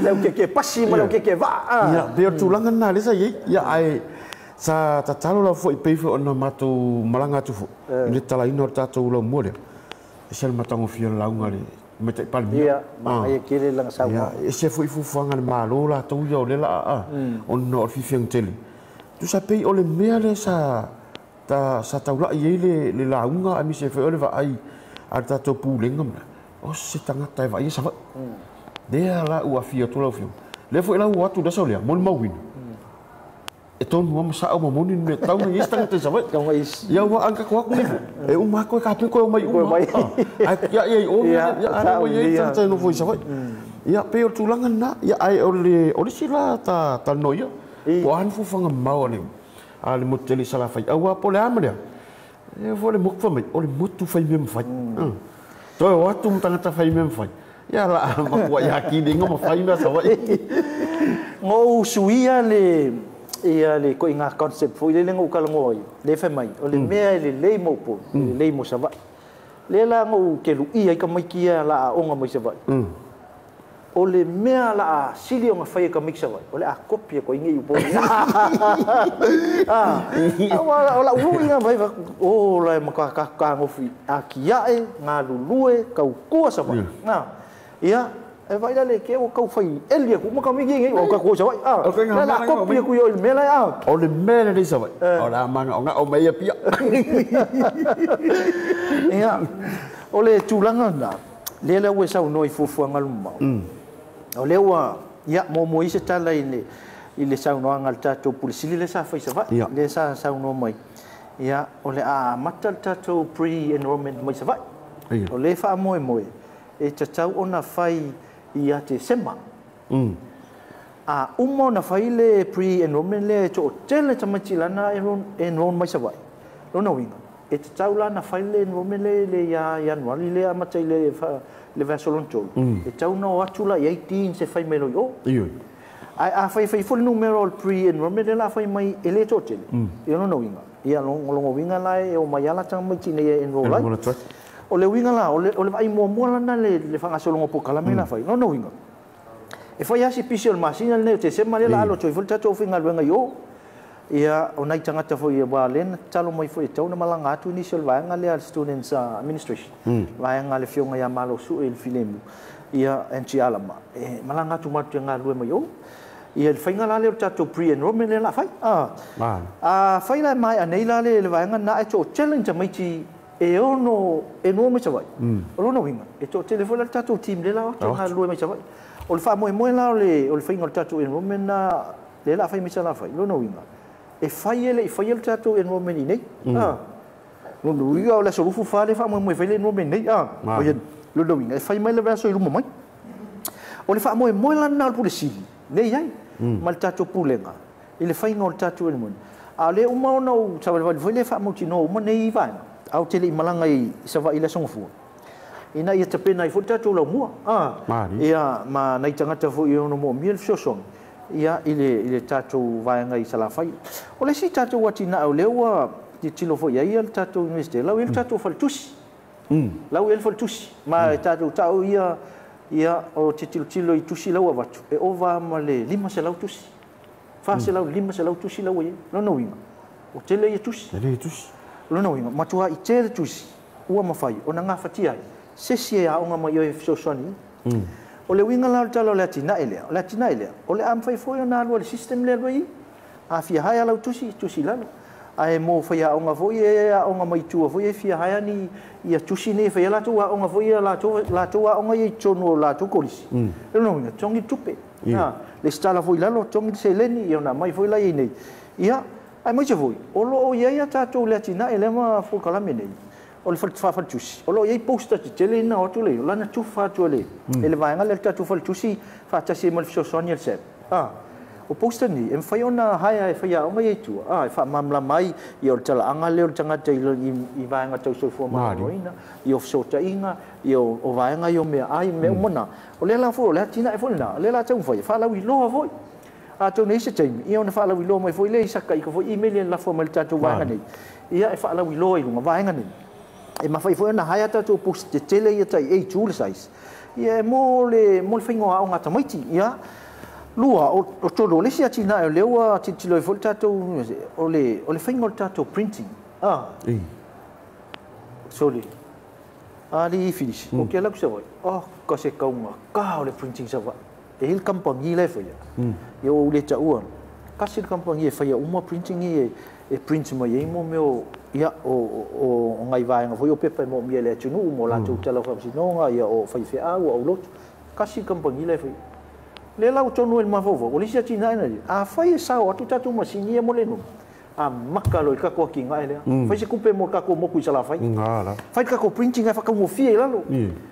Le au keke pasi ma le au keke vaa. Ia, pei o le tulaga lena lea sa i ai. Ia, ae sa tatalo lava foi pei foi ona matou malaga atu foi i le talaina o le tatou laumua lea. Ese le matagofie o le lauga a le Tamaitai Palemia. Ia, manaia tele lana saunoaga. Ia, ese foi fuafuaga a le Malo latou ia o lea la a ona o le fiafiaga tele. Tusa pei o le mea lea sa sa taulai ai le lauga aemaise foi o le vaai a le tatou Pulega ma o se tagata e vaaia Savaii. Lea la ua afia atu lau Afioga. Lea foi la ua atu le aso lea, molimauina. E tonu lava ma sa'o ma moni le mea tatau ona i ai se tagata i Savaii. Ia ua anga ko aku nei foi. E uma atu e kapeni koe omai uma. Ae ia ia i o ia a lea ua i ai le tagata e nofo i Savaii. Ia pei o le tulaga lena. Ia ae o le o le isi la ta talanoa ia. Po o a ni fuafuaga mamao a le motu tele i Salafai. Aua po o le a ma le a. E foi le motu fai mai, o le motu fai mea mafai. Toe o atu ma tagata fai mea mafai. Ia la matuai atili ma fai mea Savaii. Ngou suia le ia le koiga concept foi lele na ou talanoa ai, lea fai mai, o le mea e lelei mo Upolu, e lelei mo Savaii. Lea la na ou keluia ai tamaiti ia la aoga mai Savaii. O le mea la a sili ona fai e tamaiti Savaii, o le a kopi atu ai nei i Upolu. Aua o lau lui na fai, o la e matua kanofi atiae, galulue, tautua Savaii. Ia, e vai la le ke o kau fai eli aku ma kami ngi o ka ko Savaii. La la kopi aku i le mea la. O le mea le Savaii. O la manga o nga o mai pia. Ia, o le tulaga na, le la ua saunoa i fuafuaga mamao. O lea ua, ia, mo i se tala i le saunoaga a le tatou Pule Sili lea sa fai Savaii, lea sa saunoa mai. Ia, o le a amata le tatou pre-enrollment mai Savaii. O le faamoemoe e tatau ona fai ia Tesema. A uma ona fai le pre-enrollment lea e toatele tamaiti lana enroll mai Savaii. Lona uiga, e tatau la na fai le enrollment le le ia Ianuari lea amata i le vaiaso lona tolu. E tau na o atu la i ai teens e fai mai loa i o. Ae a fai fai foi le numera o le pre-enrollment lea la fai mai e le toatele. Ia lona uiga, ia lona uiga la e o mai ala tamaiti nei e enroll ai. O le uiga la, o le vaai muamua lana le faagasologa o polokalame la fai. Lona uiga, e fai lava si pisi o le masina lenei o Tesema lea la alo atu ai foi le tatou faigaluega i o. Ia, o nai tagata foi ua lea na tatalo mai foi e tatau ona malaga atu nisi o le vaega lea a le Students Administration. Vaega a le Afioga ia Malo Sue i le Filemu, ia Angie Alama. E malaga atu matou te galulue mai o. Ia, le faiga la lea o le tatou pre-enrollment lea la fai. A fai la e maea nei la le vaega lena ae toatele ni tamaiti e ono enroll mai Savaii. O lona uiga, e toatele foi la le tatou team lea la o atu e galulue mai Savaii. O le faamoemoe la o le faiga o le tatou enrollment na lea la fai mai Salafai. Lona uiga, e fai e le i faia le tatou enrollment i nei. Lona uiga o le aso 24 lea faamoemoe fai le enrollment nei. Lona uiga, e fai mai le vaiaso i luma mai. O le faamoemoe la lena o le Pule Sili, lea i ai, ma le tatou pulega, i le faiga o le tatou enrollment. A o lea uma ona ou savalivali foi lea faamautinoa uma nei i vaega. A o te le i malaga i Savaii le aso Gafua. Ina ia tapena ai foi le tatou laumua. Ia, ma nai tagata foi e ono moomia le fesoasoani. Ia, i le tatou vaega i Salafai. O le isi tatou atinae o lea ua tilotilo foi i ai le tatou University, lau i le tatou faletusi. Lau i le faletusi. Ma e tatou tau ia, ia, o te tilotilo i tusi lau avatu. E ova ma le 500 tusi. 400, 500 tusi lau i ai. Lona uiga, o tele ia tusi. Tele ia tusi. Lona uiga, matua i tele tusi, ua mafai, ona gafatia ai. Se isi e aoga mai o e fesoasoani. O le uiga la o le tala o le atinae lea, o le atinae lea, o le a mafai foi ona alu a le system lea alu ai. A fia hae lau tusi, tusi lalo. Ae mo fai aoga foi e aoga mai tua foi e fia hae ani ia tusi nei fai latou aoga foi ia latou aoga ia i totonu o latou kolisi. Lona uiga, togi tupe. Le stala foi lalo, togi seleni, ia ona mai foi la i nei. Ia, ae maise foi, o loo i ai a tatou le atinae lea ma polokalame nei. O le faafaletusi, o loo i ai poster tetele ina o atu le, o lana tufa atu le, e le vaega lea le tatou faletusi faatasi ai ma le fesoasoani a le SEB. O poster ni, e mafai ona haea e fai aoga ia i tua, e faamalamalama ai ia o le talaaga lea o le tagata i vaega tau soifua maloloina, i o fesootaiga, i o vaega i o mea ai, mea uma na. O lea la foi, o le atinae foi lena, o lea la taumafai, e faalauiloa foi. Atonu e i se taimi, ia ona faalauiloa mai foi lea i saka i ka foi email e lafo mai le tatou vaega nei. Ia e faalauiloa i luga vaega nei. E mafai foi ona haea tatou post tetele ia tai A2 le size. Ia e mo le faiga o aoga tamaiti, ia. Lua, o tolu, o le isi atinae o lea ua tilotilo ai foi le tatou, o le faiga o le tatou printing. Sorry. Ali finish. O ke ala ku Savaii. Oh, ka se kaunga ka o le printing Savaii. E hi le kampangi la e faia. Ia o le taua. Kasi le kampangi e faia uma printing i e print mai ai mo mea o, ia, o ngai vaega foi o pepa e moomia i le atunuu mo latou tala o faamasinoga, ia o faifeau, o aulotu. Kasi kampangi le fai. Le lau tonu e mafaufau, o le isi atinae na ia. Afai e sao atu tatou masini ia mo le nuu, a maka loa i le tatou atinae lea. Fai se tupe mo le tatou motu i Salafai. Fai le tatou printing ae faataugofie i lalo.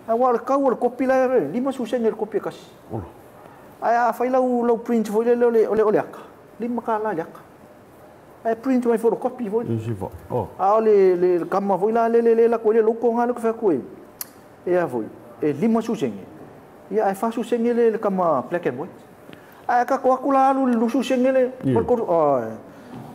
Aua o le tau o le kopi la e 50 sene le kopi e tasi. Ae a fai lau print foi lele o le aka, $5 i le aka. Ae print mai photocopy foi. A o le kama foi la lele le la ko le loko ngā le ko whaku e. E a foi, e 50 sene. Ia ae 40 sene le kama black and white. Ae ka ko aku la alu le 20 sene le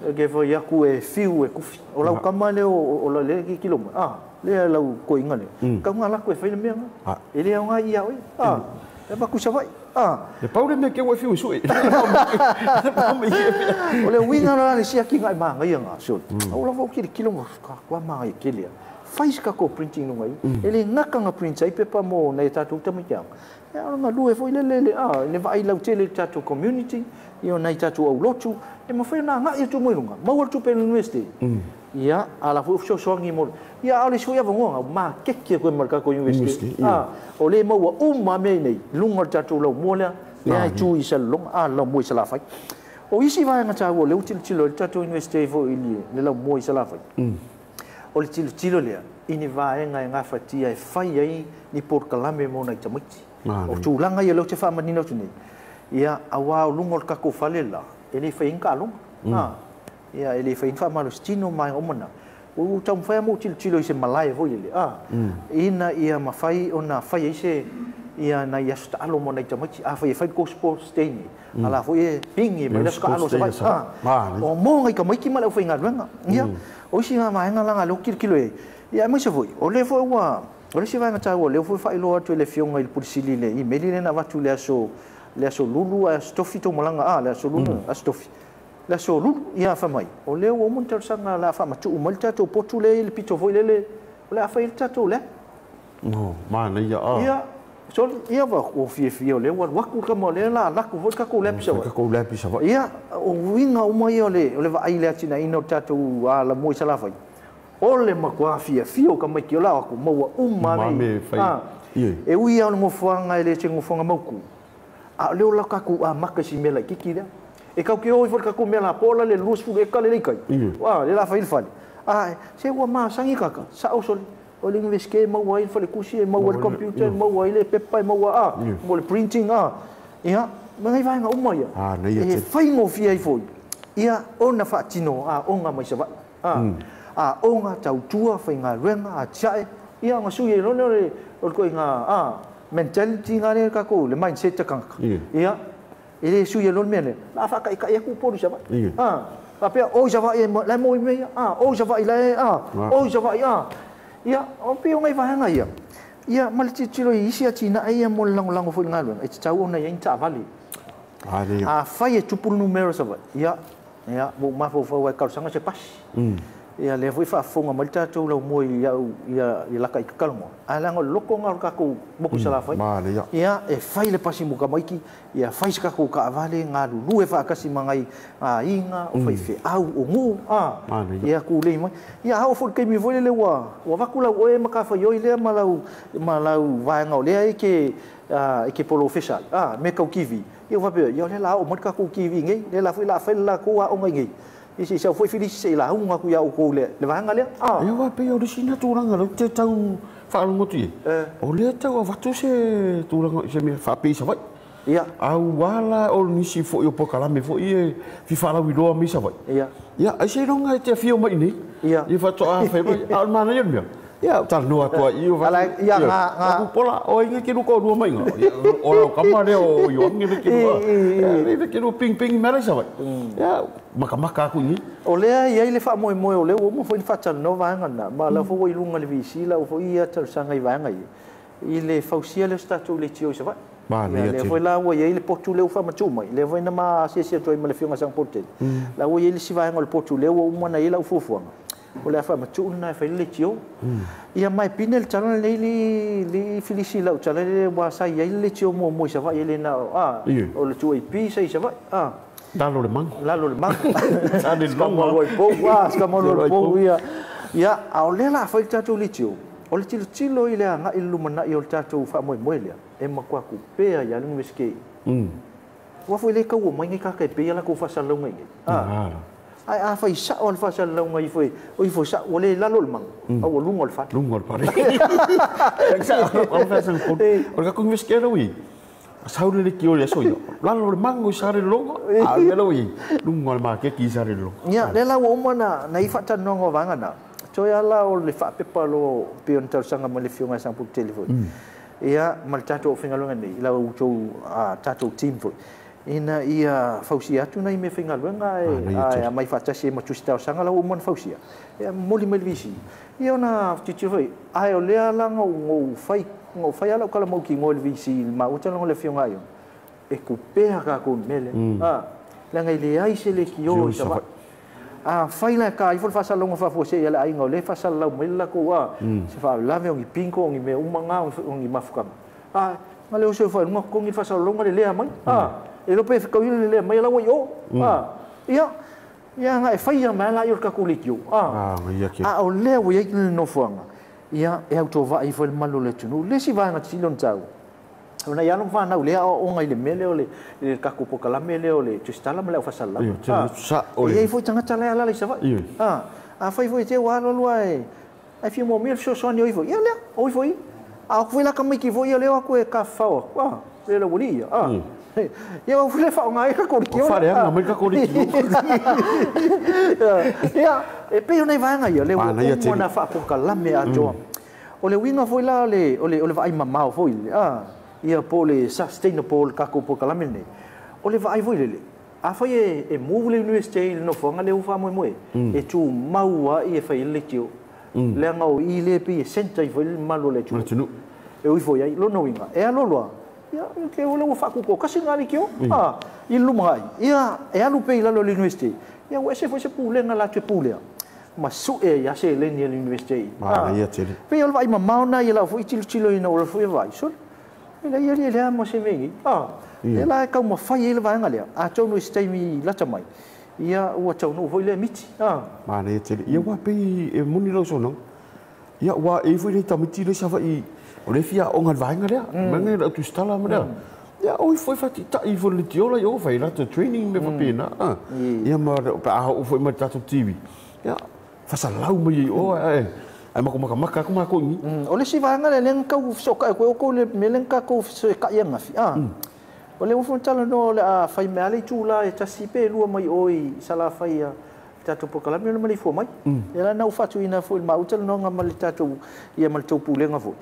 e ke foi aku e fiu e kufi. O lau kama le o la le ki kilo mai. Ah, le lau koinga le. Ka ngā lako e whai le mea ngā. E le au ngā ia oi. Ah, e paku sawai. Ah. Le paure me ke ua fiu sui. O le uinga la le sia ki ngai manga ia ngā. So, o la fau ki le kilo ngā ka kua manga i kele. Fai se kako printing nunga i. E le ngaka ngā print ai pepa mo nei tātou tamai au. E ala ngā lue foi le le le vai lau tele tātou community, i o nei tātou au lotu, e mawhai nā ngā i tu moi lunga. Maua tu pe university. Ia, ala foi so soangi mo. Ia, ale sui avonga, ma keke koe mar kako university. Ah, o le maua uma me nei, lunga tātou lau mo lea, le ai tu i sa longa, a lau mo i sa la fai. O isi vai ngā tāua, le utilo tilo, le tātou university foi i le lau mo i sa la fai. O le tilo tilo lea, ini vaenga e ngā whatia e whai ai ni porokalame mo nei tamaiti. O tūlanga ia leo te whaamanina o tūnei. Ia, a wā o lunga o le kako whale la, e le whai inga alonga. Ia, e le whai inga whamalo stino mai omana. O tau mwhai mo tilo tilo i se malae foi le. Ina ia mawhai o na whai ai se, ia na ia suta alo mo nei tamaiti. A whai e whai ko sports day ni. Ala foi e pingi mai le suka alo sa vai. O mo ngai ka maiki ma le whai ngā ruenga. Ia, o isi ngā maenga langa leo kilo kilo e. Ia, mai se foi, o le foi ua, o le si vaenga tāua, leo foi whailoa atu e le fionga i le pulisili le i meli le na watu le aso lulu a stofi tō malanga, a le aso lulu, a stofi. Le aso lulu, ia whamai. O leo o mun tausanga la whamatu umali tātou potu le i le pito foi lele, o le a whai le tātou le. No, mana ia a. Ia, so ia wa o fie fie o le wa waku ka mo le la laku foi ka ko le pisa. Ka ko le pisa. Ia, o winga uma ia o le va ai le atina ina o tātou a la moi salafai. O le makua fia fio ka mai ki o la aku maua uma me. E ui au ngofuanga e le te ngofuanga mauku. A leo la ka ku a maka si mela kiki lea. E kau ke oi foi ka ku mela pola le lus fu e ka le leikai. Wa le la fai le fale. A se ua ma sangi kaka sa o soli. O le university maua ai fale kusi e maua le computer maua ai le pepa e maua a mo le printing a. Ia ngai vaenga uma ia. E fai ngofia ai foi. Ia ona whaatino a onga mai sa vai. A onga tautua whai ngā ruenga a tiae. Ia ngā sui e lone o le koe ngā mentality ngā le kako, le mindset te kangaka. Ia, e le sui e lone mea le, la whaka i kai aku polu sa vai. A pea, oi sa vai e lai moi mea, oi sa vai lai, oi sa vai, Ia, o peo ngai vaenga ia. Ia, ma le titilo i isi a tina ia mo le langolango foi ngā ruenga, e te tau ona ia inta avali. A whai e tupulu numero sa vai. Ia, ia, mo mawhau ai kausanga se pasi. Ia le foi faafofoga mai le tatou lau moe i au ia i laka i kakalogo ae leaga o le loko ga o le kakou moku salafai ia e fai le pasi mo kamaiki ia fai se kakou kaavale galulue faakasi ma gai aiga o faifeau o guu a ia kulei mai ia ao foi le taimi foi lele ua vaku lau oe ma kafaioi lea ma lau vaega o lea e ke polofesa a me kau kivi ia faapea ia o lea la ao mai le kakou kivi nei lea la foi la fai le lakou aoga i nei Isi sau foi filisi se la hunga ku ia o ko le vanga le. E wa pe o le sina tūranga le te tau whaalongo tu. O le tau avatu se tūranga se me whaapei sa vai. Ia. Au wala o nisi foi o pokalame foi e fiwhalau i loa mi sa vai. Ia. Ia, ai se ronga e te whio mai nei. Ia. I whatoa whai mai, a o mana ia mea. Ia, tala noa tua i o whatu. Ia, ngā. Aku pola, o inge ki ruka o rua mai ngā. O rau kama rea o ioangi le ki rua. Le ki rua ping ping i mera i sa vai. Ia, makamaka aku ingi. O lea ia i le wha moe o lea, o mo foi ni whatana no vaenga na. Ma lau fo i lunga le visi, lau fo ia tausanga i vaenga i. I le fausia le statou le tio i sa vai. Ia, lea foi la ua iai le potu lea ua faamatuu mai lea foi na ma asiasi atu ai ma le fioga Sagapoletele la ua iai le isi vaega o le potu lea ua uma na iai lau fuafuaga o le a faamatuu lena e fai le letio ia mai pine le tala lenei le filisi lau tala le ua sa iai le letio muamua i Savaii e le na o le 2AP sa i Savaii lalo le mango lalo le mango sikamalua i pou sikamalua i pou ia ia a o lea la a fai le tatou letio o le tilotilo i le agai le lumanai o le tatou faamoemoe lea E matua kupea ia le Iunivesite. Ua foi le kaua mai ngai kaka e pei la ko fasalauga i. Ai a fai sa o le fasalauga i foi o i foi sa o le lalo le mangu au lunga o le fale. Lunga o le fale. Sa o fa sa ko. O ka Iunivesite lo i. Sau le ki o le so yo. Lalo le mangu sa le longa. A le lo i. Lunga le ma ke ki sa le longa. Ia le la o mana na i fatanoga vanga na. Toi ala o le faapepa lo pe on talosaga ma le fioga sa pu telefoni. Ia ma le tatou faigaluega nei lau outou tatou team foi. Ina ia fausia atu nai mea faigaluega e mai faatasi ma tusi talosaga lau uma na fausia. Ia momoli mai le visi. Ia ona tilotilo foi, ae o lea la gou fai gou fai ala o kala mau ki le visi ma o taloga le fioga ia. E kupea ka ko mele. Leaga i leai se le kio i Savaii. A fai la ka ifo faasalaga faafuasei ia le aiga o le faasalalau mai le lakou a se faalavelave o ni pinko o ni mea uma ga o ni mafukaga. A ma le oso foi luga totogi le faasalalauga le lea mai. E lo pe fekauina le lea mai la ua i o. Ia ia ga e faia mai la i o le takou leitio. A o lea ua iai le nofoaga. Ia e autovaai foi le malu o le atunuu. Le isi vaega tetili ona taua. Ona ia alo ma fanau lea aoaoga i le mea lea o le takou polokalame lea o le tusitala ma le aufasalalau. E iai foi tagata la e alala i Savaii. Afai foi te ua alu alu e ai fia moomia le fesoasoani o ifo. Ia lea, o ifo i. A o foi la tamaiti foi ia lea o atu e tafafao atu. Le la ualii ia. Ia o foi le faaaoga ai tatou leitio. O faaleaga mai tatou leitio. Ia, e pei o nai vaega ia lea ua uma ona faapolokalame atoa. O le uiga foi la o le vaai mamao foi lele, ia po o le sustainable le tatou polokalame lenei. O le vaai foi lele, afai e move le Iunivesite i le nofoaga lea ua faamoemoe, e tumau ai e fai ai le leitio. Leaga o i lea pei e centre ai foi le mamalu o le atunuu. E ui foi ai, lona uiga, e alu alu lava, ia, ke o lea ua faatutokasi lena leitio, i le lumanai. Ia, e alu pea i lalo o le Iunivesite, ia ua ese foi se pulega latou te pulea ma sue ai lava seleni a le Iunivesite i. Pei o le vaai mamao lena i lau foi tilotilo ina ua foi vaai, sole. E leai alii e leai ma se mea i. Lea la e taumafai ai le vaega lea, atonu i se taimi lata mai, ia ua taunuu foi lea miti. Manaia tele. Ia ua pei e moni lau saunoaga. Ia ua e foi le tamaiti le Savaii o le fia aoga i le vaega lea. Mea le tusitala ma lea. Ia oi foi faataitai foi le leitiola i o fai latou training me faapena. Ia ma pe a oo foi mai le tatou TV. Ia fasalau mai ai o ae ai makamaka aku makou i. O le isi vaega lea lea na tau fesootai atu ai outou i le mea lea na tatou fesoetai ananafi. O le ua talanoa o le a fai mai lava le itula e tasi pe lua mai o i Salafai ia tatou polokalame ona maleifua mai. Ia la na ua faatuina foi i le maua talanoaga ma le tatou ia ma le tou pulega foi.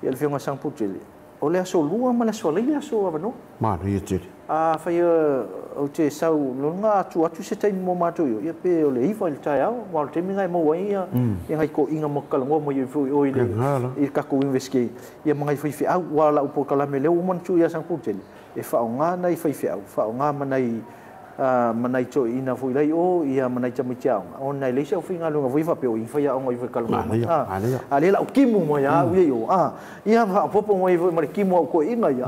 Ia le afioga Sagapolutele. O le aso 2 ma le aso Alaile aso avanoa. Manaia tele. Afai ou te sau lona atu atu se taimi mo matou i o, ia pe o le 9 i le taeao, aua o le taimi lena e maua ai ia nai toeaiina ma talanoa mai ai foi o i le i le tatou Iunivesite, ia ma nai faifeau, aua o lau polokalame lea ua uma ona tuu ia Sagapolutele, e faaaoga nai faifeau, faaaoga ma nai ma nai toeaiina foi la i o, ia ma nai tamaiti aoga, ona e leai se aufaigaluega foi faapea o i faiaoga i foi talanoa mai. A lea la o timu mai lava au ia i o, ia faaopoopo mai foi ma le timu au toeaiina ia,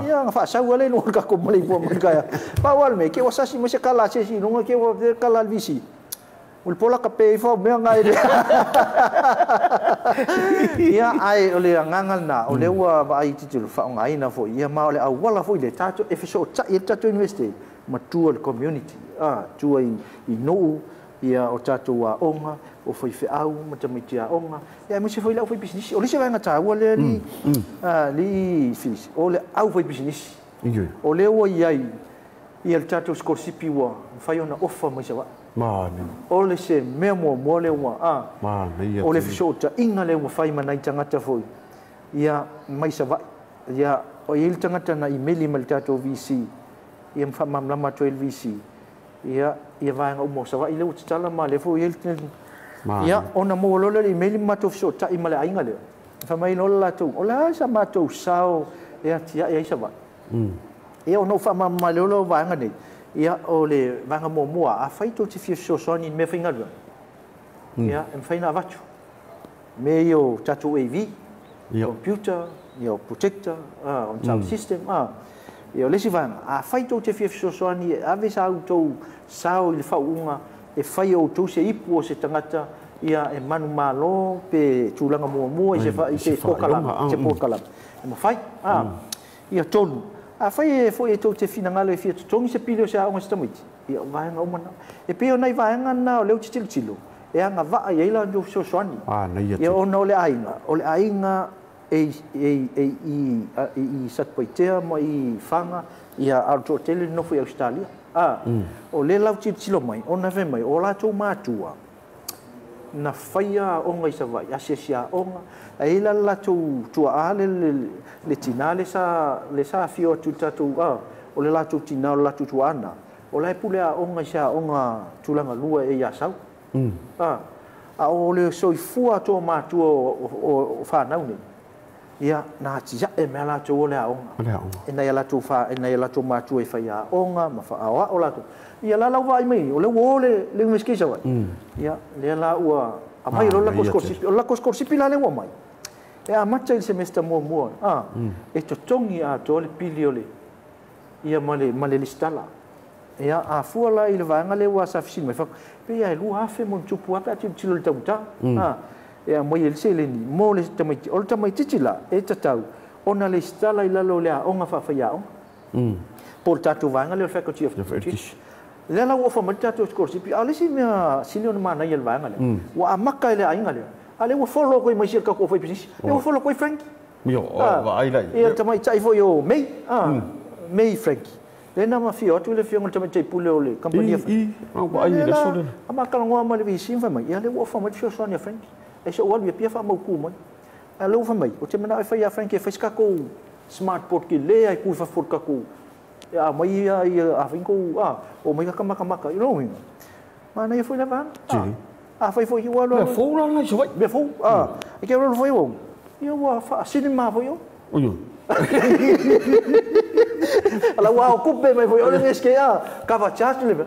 ia na faasau lava lea i luga o le tatou maleifua mai taeao. Pau lava le mea, ke ua sasi mai se kala a se isi i luga, ke ua kala a le VC. O le pola tape ifo au mea na e le. Ia, ae o le agaga lena, o lea ua vaai tilotilo faaaogaina foi, ia ma o le auala foi lea tatou e fesootai ai le tatou Iunivesite ma tua i le community, tua i nuu, ia o tatou aoga, o faifeau ma tamaiti aoga, ia aemaise foi le aufaipisinisi. O le isi vaega taua lea alii Filisi, o le aufaipisinisi. O lea ua i ai ia le tatou sikolasipi ua mafai ona ofa mai Savaii. O le se mea muamua lea ua o le fesootaiga lea ua fai ma nai tagata foi ia mai Savaii. Ia o i ai le tagata na imeli mai le tatou VC, ia ma faamalamalama atu ai le VC, ia ia vaega uma o Savaii lea ua tatala ma lea foi i ai le ia ona maua loa lea o le imeli ma matou fesootai ma le aiga lea. Fai mai loa le latou, o le a sa matou sao e atiae ai Savaii. Ia ona ou faamalamalama lea o vaega nei, ia o le vaega muamua, afai tou te fia fesoasoani i le mea faigaluega, ia e mafai ona avatu. Mea ia o tatou AV, computer, ia o projector, o sound system, Ia o le isi vaega, afai tou te fia fesoasoani e ave sa outou sao i le faauuga e fai e outou se ipu o se tagata Ia e manumalo pe tulaga muamua i se i se polokalame, se polokalame e mafai. Ia tonu afai e foi e tou te finagalo e fia totogi se pili o se aoga se tamaiti, ia o vaega uma na e pei ona i vaega na o lea ou te tilotilo e agavaa i ai la latou fesoasoani. Ia ona o le aiga, o le aiga e i Satupaitea ma i Faga, ia a o le toatele le nofo i Ausetalia. O lea la ua tilotilo mai ona fai mai o latou matua na faia aoga i Savaii, asiasi aoga, ae i ai la le latou tuaa le tina le sa afio atu i le tatou, o le latou tina o le latou tuaa na, o la e pule aoga i se aoga tulaga lua e i Asau. A o le soifua atoa matua o fanau nei, ia na atiae mea latou o le aoga. E nai a latou matua e fai aoga ma faaoao latou. Ia la lau vaai mai, o lea ua o le University i Savaii. Ia, lea la ua aumai loa le latou sikolasipi. O le latou sikolasipi la lea ua aumai, e amata i le semester muamua, e totogi atoa le pili o le, ia ma le lesitala. Ia, a fua la i le vaega lea ua safisili mai, pe ia e 2,000 mo tupu ape a tilotilo i le taugata. E aumai ai le seleni mo le tamaiti. O le tamaitiiti la, e tatau ona lesitala i lalo o le aoga faafaiaoga. Po o le tatou vaega lea o le Faculty of Education. Lea la ua ofa mai le tatou scholarship, a o le isi mea sili ona manaia i le vaega lea, ua amata i le aiga lea, a lea ua follow koe mai si le tatou faipisinisi, lea ua follow koe Frankie. Ia le tamaitai foi o May, May Frankie. Lea na mafio atu le afioga i le tamaitai pule o le kamupani. Lea la amatalanoa ma le VC ma fai mai, ia lea ua ofa mai le fesoasoani a Frankie. E se ou alu ia pia faamautu mai. A lea ua fai mai, o te manao e fai ia Frankie e fai se tatou smart board ke lea e kui fafo le tatou a mai ia a fai kou o mai ka makamaka i lou inga. Manaia foi le vaega. A fai foi ua alu. Mea fou la nai Savaii. Mea fou. E ke alu foi o. Ia ua faasili ma foi o. Oi. Ala ua o kupe mai foi o le ngeske a kava charge le.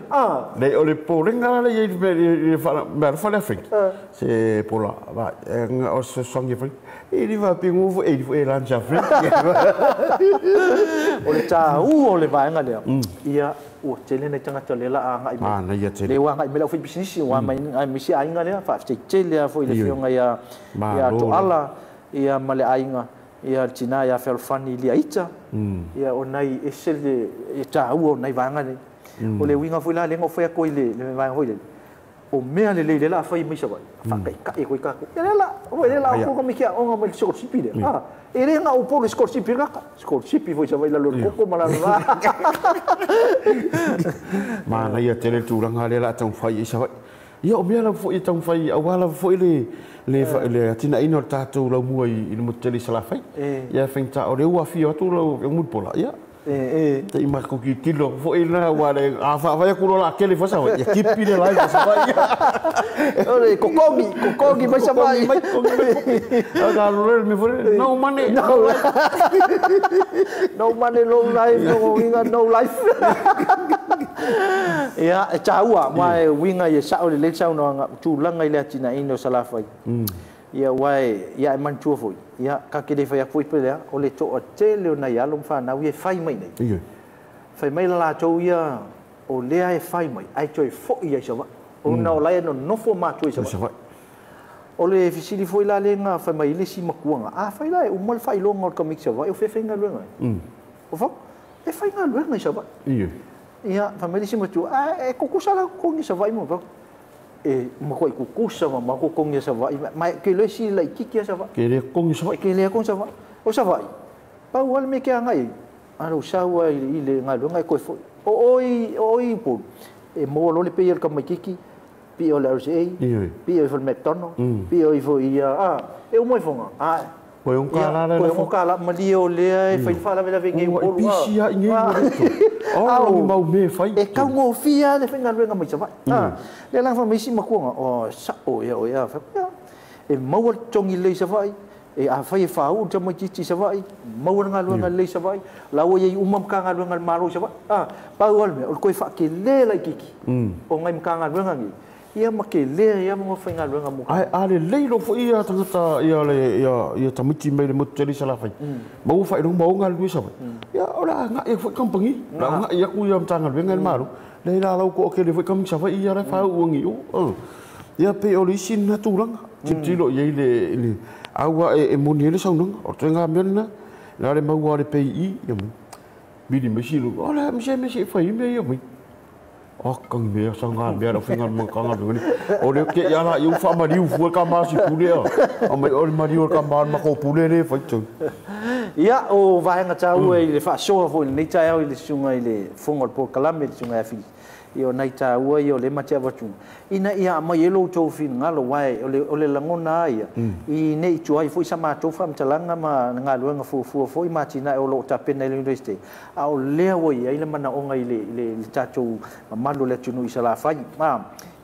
Le o le polenga le i le mea fale Afrika. Se pola va o se songi foi. E li va pingu foi e foi lancha Afrika. O le taua o le vaega lea. Ia ua tele nei tagata le la agai mai. Le ua agai mai lau faipisinisi, ua mai ai si aiga lea, faafetai tele lava foi i le afioga ia Toala ia ma le aiga ia le tina ia Fealofani Liaita, ia o nai ese le taua o nai vaega nei. O le uiga foi la lea na ou fai atu ai le vaega foi lele, o mea lelei lea la a fai mai Savaii, faataitai koe tatou. Ia lea la, o lea la o ko mikia onga mai le sikolasipi lea. E le na o polo sikolasipi kaka, sikolasipi foi Savaii lalo le koko ma lalo la. Manaia tele tulaga lea la taumafai i Savaii. Ia o mea lava foi e taumafai aua lava foi le atinaeina o le tatou laumua i le motu tele i Salafai. Ia faigata o lea ua afio atu lau Mulipola. Ia te i matou tilotilo foi la ua le a faafai atu loa la tele foi Savaii. Ia kipi le live o Savaii. O le kokogi mai Savaii. Kokogi mai kopi. A lo le me foi no money. No money, no life, no winga, no life. Ia e taua mai winga ia sao le le saunoaga tulaga i le atinaeina o Salafai. Ia ua ia e manatua foi. Ia ka ke le fai atu foi pe lea o le toatele o nai alo ma fanau ia e fai mai nei. Fai mai la latou ia o lea e fai mai ai toe foi ai Savaii. Ona o laia nonofo matua i Savaii. O le fesili foi la lea na fai mai i le isi matuaga. A fai la e uma le faailoga o le tamaiti Savaii o fefaigaluega ai. O fau e faigaluega i Savaii. Ia fai mai le isi matua, a e kukusa la totogi i Savaii mo fau. E matua i kukusa ma matua totogi i Savaii. Ma ke le isi laitiiti a Savaii. Ke le totogi Savaii. Ke le totogi Savaii. O Savaii, pau lava le mea ke agai ai. A lou sau ai i le galuega e koe foi. O oi i Upolu, e maua loa le pei o le tamaitiiti, pei o le RCA, pei o le McDonald, pei o ifo ia, e uma ifoga. Koe o kala la koe o kala malie o lea e fai faalavelave nei Upolu. Pisi a i nei mo le o mau me fai. E taugofie le faigaluega mai Savaii. Lea la fai mai isi matuaga, o sao ia o ia fai. E maua le totogi lelei i Savaii, e afai e faauu le tamaitiiti i Savaii, maua le galuega lelei i Savaii, la ua iai uma Matagaluega a le Malo i Savaii. Pau lava le mea, o le toe faatele laitiiti o nai Matagaluega nei, ia ma tele ia ma faigaluega mo. Ae a lelei loa foi ia tagata ia le ia tamaiti mai le motu tele i Salafai, maua faailoga maua galulue i Savaii. Ia o le a agai foi kamupani, o le a agai atu ia Matagaluega i le Malo, lea la lau toatele foi kamupani Savaii ia la e faauu agi i o. Ia pe o le isi lena tulaga. Tilotilo i ai le aua e moni ai le saunoaga. O le ituaiga mea lena, le a le maua a le PI, ia vili mai si o le a mea se e fai ai mea ia mai. Aka mea sa ngā mea la whinga mangkanga ni. O le ke ia la iu whaamariu fua ka masi pule a. O mai o le mariu ka ma ma ko pule le fai tu. Ia o vaenga tāua i le faasoa foi i lenei taeao i le susuga i le fofoga o le polokalame le susuga ia Fili. Ia o nai tāua ia o le mate avatu. Ina ia aumai ai lo outou finagalo uae o le lagona a ia i nei tuai foi sa matou faamatalaga ma galuega fuafua foi ma atinae o loo tapena i le University. A o lea ua i ai le manaoga i le tatou mamalu o le atunuu i Salafai.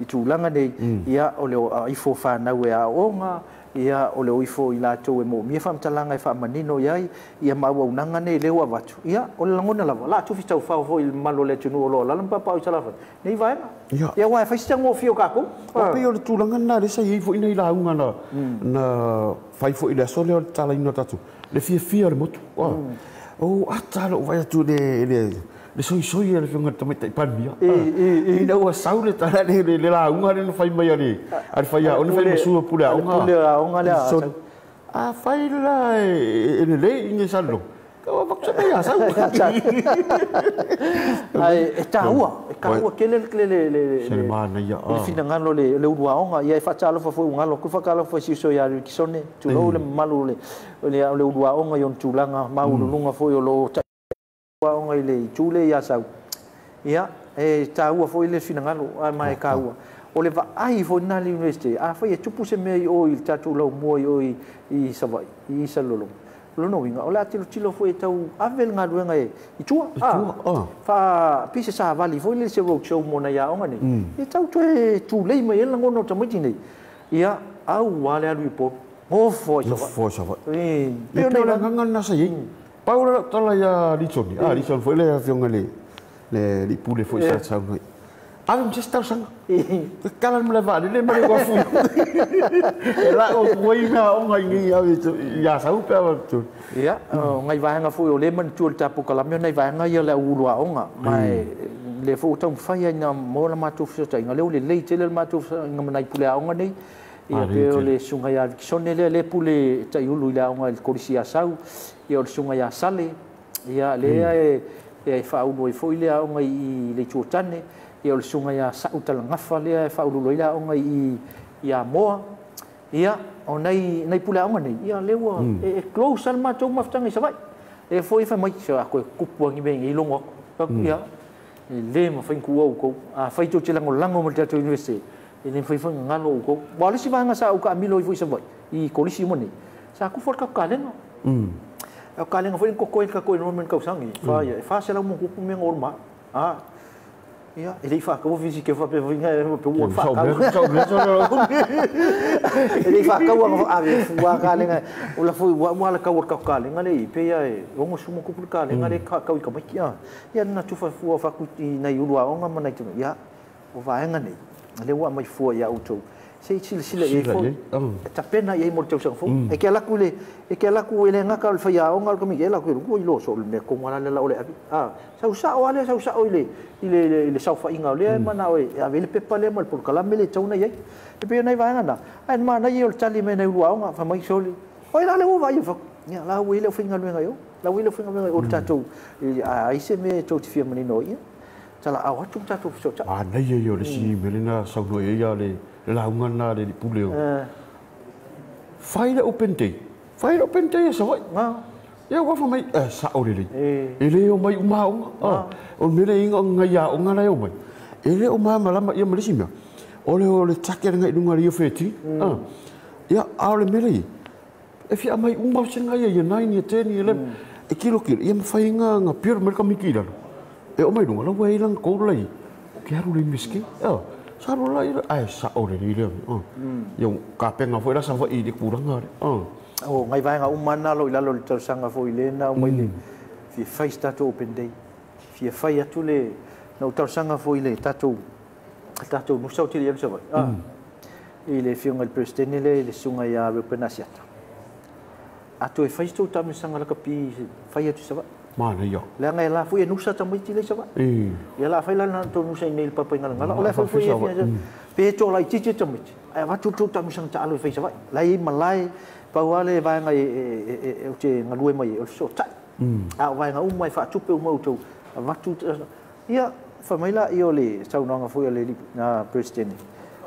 I tulaga nei, ia o le ifo whanau e aoga, ia o le oifo i latou e moomia faamatalaga e faamanino i ai, ia ma auaunaga nei lea ua avatu. Ia o le lagona lava, la tufi taufao foi i le mamalu o le atunuu o lo o alaala ma papaaao i Salafai. Nei vaega. Ia aua e fai se taugofie o kākou. O pei o le tulaga lena lea sa i ai foi nai lauga na fai foi i le aso lea o le tatalaina o tatou. Le fiafia o le motu. O ata lou vaai atu le soisoi a le afioga i le tamaitai Palemia. Ina ua sau le tala le lauga lea na fai mai a le faiaoga, fai ma sua pule aoga. Pule aoga lea. A fai la e lelei i Salelologa. Ka ua fakusa mai ia sau. Ai e tāua tele le finagalo le ulu aoga. Ia e faatalofa foi ugalo ku faatalofa foi si uso ia Rikisone, tulou le mamalu o le ulu aoga i ona tulaga maualuluga foi o loo aoga i le itu le ia Sau. Ia e tāua foi le finagalo ma e kāua. O le vaai foi na le University, a fai e tupu se mea i o i le tatou laumua i o i Savaii, i Salelologa. Lona uiga, o le a tilotilo foi e tau ave le galuega i tua. Fa pei se savali foi le se roadshow mo nai aoga nei. E tau toe tulei mai ai le lagona o tamaiti nei. Ia, au le alu i Upolu. Gofo ai Savaii. Gofo ai Savaii. E pei o le agaga lena sa i ai. Pau le tala ia Litsoni. Litsoni foi le afioga le pule foi sa saunoa. Ave ma se isi talosaga. Kala le malae vaalele ma le uafu. E la o kuai mea aoga i nei ave ia Sau pe ave tu. Ia, o ngai vaega foi o le manatua le tatou kalame o nai vaega ia le au ulu aoga. Ma le foi o taumafai ai na mo la matou fesootaiga. Lea ua lelei tele le matou fesootaiga ma nai pule aoga nei. Ia pe o le susuga ia Vikisone lea le pule taiulu i le aoga i le Kolisi ia Sau. Ia o le susuga ia Sale. Ia lea e faaulu ai foi le aoga i le Itu o Tane. Ia o le susuga ia Sa'u Talagafa lea e faauluulu ai le aoga i Amoa. Ia o nai pule aoga nei, ia lea ua e close le matou mafutaga i Savaii. E foi fai mai se a koe kupu agi mea i logo aku. Ia e le mafai ku au kou. A fai tou te lagolago ma le tatou University, e le mafai foi galo au kou. Ua o le isi vaega sa ou kaamilo ai foi i Savaii, i kolisi uma nei. Sa kufu le tatou kalega. O kalega foi ni koko ai le tatou enrollment tausaga. Fa ia, e 400 mo kupu mea ngol ma. Ia, e le i whākau whisi ke whape winga e pe ua whākau. E le i whākau anga ave fua kālenga. O la fui ua ua la kau o kālenga le i pe ia e rongo sumo kupu le kālenga le kau i ka maiki. Ia nana tufa fua whaku i nei ulu aonga ma nei tunu. Ia, o vaenga nei, le ua mai fua ia outou. Se i silasila i ai foi. E tapena i ai mo le tausaga fou. E ke alaku le, e ke alaku e le ngaka o le whai aonga o le kamiki, e laku e ua i lo so le mea konga la le la o le avi. Sau sao ale, sau sao i le saofaiga o lea mana o e ave le pepa lea ma le polokalame le tauna i ai. E pei o nai vaega na. Ai mana i o le tali me nei ulu aonga, wha mai soli. Oi la le ua vai whaku. Ia, la ua i le whainga luenga i o. La ua i le whainga luenga i o le tātou. Ai se me tau te fia manino ia. Tala au atu tātou whisota. A nei e o le si melena saunoa i ia le lauga na le pule o. Fai le open day. Fai le open day e Savaii. Ia ua fa mai sa o lelei. E le o mai uma aoga. O mele inga o ngai aoga la e o mai. E le o malamalama ia ma le isi mea. O le take le ngai lunga le ia wheti. Ia a o le mele i. E fia mai uma se ngai ia 9 ia 10 ia 11. E kilo kilo. Ia mawhai ngā pira mai ka miki lalo. E o mai lunga la ua e langa kōrua lai. O ke aru le miski. Sa ro lai ai sa o le le. Ia ka penga foi la sa foi i le kuranga le. O ngai vaenga uma na lo i lalo le tausaga foi le na o mai le fia fai se tatou open day. Fia fai atu le na o tausaga foi le tatou nusa o tele ia Savaii. I le fionga i le presidente le susuga ia Reuben Asiata. Atu e fai se tou tamisaga lakapi fai atu i Savaii. Mana ia. Leaga e la foi e nusa tamaiti le Savaii. Ia la fai la na tou nusa i nei le papa i Ngalagala. O la foi foi e fia. Pe toa laitiiti tamaiti, ae avatu le tou taamilosaga taalo e fai i Savaii. La e i ai malae, pau lava le vaega ou te galue mai ai, o le fesootai. A o vaega uma e faatupe uma outou, avatu, ia, fai mai laia o le saunoaga foi a le Peresetene,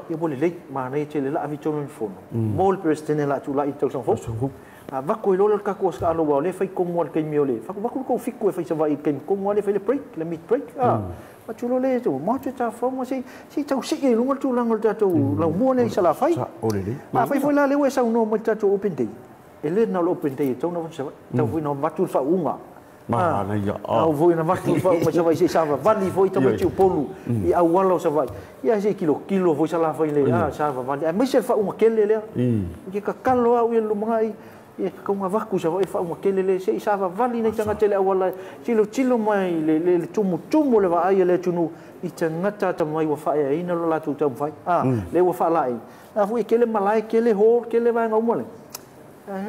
ia ua lelei, manaia tele laavi i totonu o le fono, mo le Peresetene o le a tulai i le tausaga fou. Avatu ai loa lea o le tatou aso taalo, aua o lea e fai tonu lava i le taimi o le, avatu le tou 7 e fai i Savaii i le taimi tonu lava lea e fai le break, le mid break, avatu loa lea, matou tafafao se i tau sii ai i luga le tulaga o le tatou laumua lea i Salafai. Afai foi la lea ua e saunoa mai i le tatou open day, e le na o le open day e tatau ona avatu i Savaii, tatau foi ona avatu le faauuga. Tatau foi ona avatu le faauuga i Savaii se i savavali foi tamaiti Upolu i auala o Savaii. Ia se i kilokilo foi Salafai le savavali, aemaise le faauuga tele lea. Ou te tatalo au i le lumanai, ia tatau ona avatu i Savaii le faauuga tele lea, se i savavali nai tagata i le auala, tilotilo mai le tumutumu o le vaai a le atunuu i tagata atamai ua faaeaina lo latou taumafai. Lea ua faalaei. A foi e tele malae, tele hall, tele vaega uma lea.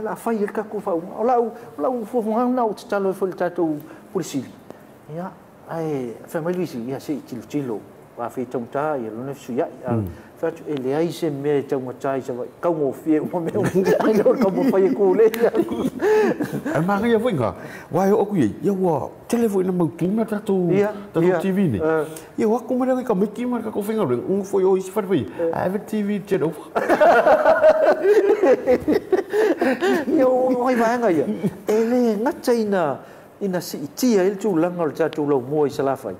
La fai e le tatou faauuga. O lau fuafuaga lena ou tatalo ai foi i le tatou Pule Sili. Ia, ae fai mai Luisi, ia se i tilotilo, afai e taugata, ia lona fesuiai. Fai atu, e leai se mea e taugata i Savaii, taugofie uma mea uma. Ai lea o le taumafai e kule. Ae manaia foi ngā, wai o aku iei, ia ua tele foi na mautu mea tatou TV nei. Ia o aku mai le ka miki mai ka kowhenga ruenga, unga foi o isi whare whai, I have a TV channel. Ia o ai vaega ia, e le gata ina siitia ai le tulaga o le tatou laumua i Salafai,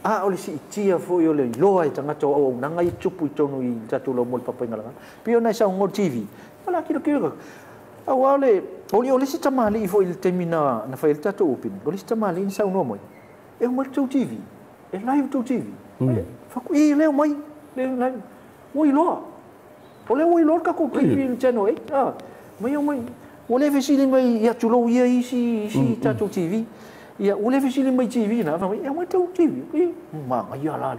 a o le siitia foi o le iloa e tagata o auaunaga i tupu i totonu i le tatou laumua i le Papaigalagala. Pei ona e saunoa le TV, o le a kilokilo. Aua o le o le isi tamalii foi i le taimi na fai ai le tatou opening, o le isi tamalii na saunoa mai, e omai le tou TV, e live tou TV. Faku, e leo mai, le ua iloa. O lea ua iloa le tatou TV i le Channel 8. Mai omai, ua le fesili mai ia tulou ia isi tatou TV. Ia, ua le fesili mai TV na, fai mai, e omai tou TV. Manaia la.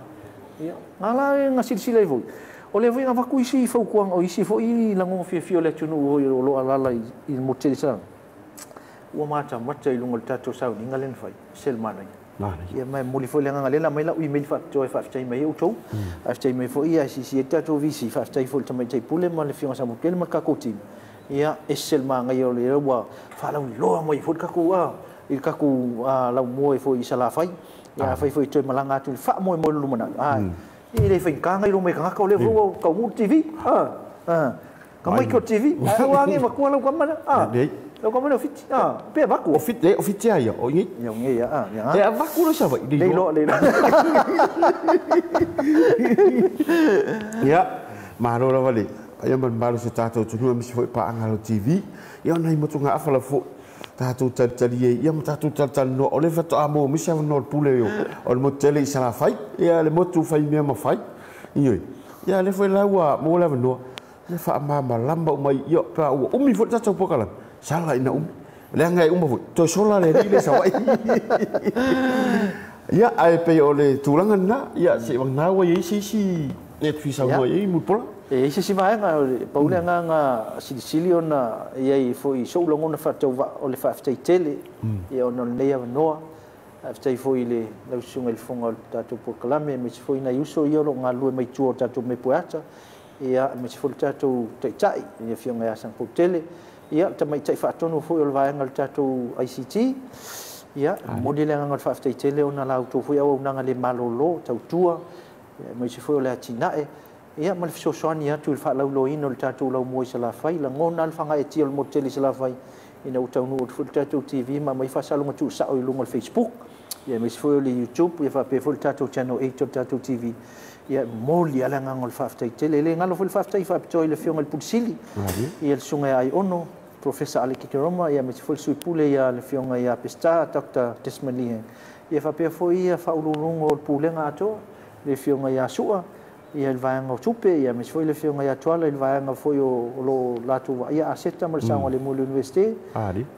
Ia, ngā la e ngā silasila ai foi. O lea foi avatu isi fautuaga, o isi foi lagoga fiafia o le atunuu o lo o alaala i le motu tele i Salafai. Ua matamata i luga o le tatou sauniga lea na fai, se le manaia. Ia mai momoli foi le agaga lea, la mai lau email faapitoa e faafetai mai ai outou. Faafetai mai foi ia ICC e tatou VC, faafetai foi i le Tamaitai Pule ma le Afioga Samukele ma le tatou team. Ia, ese le manaia o le ua faalauiloa mai foi le tatou i le tatou laumua foi i Salafai. Ia afai foi toe malaga atu i le faamoemoe le lumanai. E le faigata i luma i tagata o lea foi ua taunuu le TV. Ka mai ko TV. Ai ua age matua lau kamana. Lau kamana o Fiti. Pe avatu. O Fiti, o Fiti ai o ngi. Ia ngi ia. E avatu le Savaii. Le iloa, le iloa. Ia, malo lava le paia ma le mamalu o se tatou atunuu aemaise foi paaga lo TV. Ia ona i motugaafa lava foi tatou talitali ai, ia ma tatou talatalanoa, o le faatoa maua mai se avanoa o le pule o le motu tele i Salafai, ia le motu fai mea ma fai. Ioe. Ia le foi la ua maua le avanoa, ia faamalamalama uma ia, pe ua umi foi le tatou polokalame, sala ina umi. Leaga e uma foi, toe sola le alii le Savaii. Ia, ae pei o le tulaga lena, ia se i vagana ua i ai se isi e te saunoa i ai Mulipola. E i ai se isi vaega, pau le agaga silisili ona i ai foi i sou lagona faatauvaa o le faafetai tele, ia ona o lenei avanoa. Faafetai foi i le lau susuga i le fofoga o le tatou polokalame, aemaise foi nai uso ia o lo o galulue mai tua o le tatou Mepueata, ia aemaise foi le tatou taitai, le Afioga ia Sanapoutele, ia le tamaitai faatonu foi o le vaega o le tatou ICT. Ia, momoli le agaga o le faafetai tele ona la outou foi auaunaga le malolo, tautua, aemaise foi o le atinae, ia ma le fesoasoani atu i le faalauiloaina o le tatou laumua i Salafai. Lagona le fagaetia o le motu tele i Salafai ina ua taunuu atu foi le tatou TV ma aumai faasaloga tuusao i luga o le Facebook, ia aemaise foi o le YouTube, ia faapea foi le tatou Channel 8 o le tatou TV. Ia momoli lava le agaga o le faafetai tele. E le galo foi le faafetai faapitoa i le Afioga i le Pule Sili, ia le Susuga ia Aiono, Professor Alec Ekeroma, ia aemaise foi le Sui Pule ia le Afioga ia Peseta, Dr. Desmond Liheng. Ia faapea foi ia faauluuluga o le Pulega atoa, le Afioga ia Sua, ia le vaega o tupe, ia aemaise foi le Afioga ia Tuala i le vaega foi o lo latou vaaia aseta ma le saogalemu o le Universite.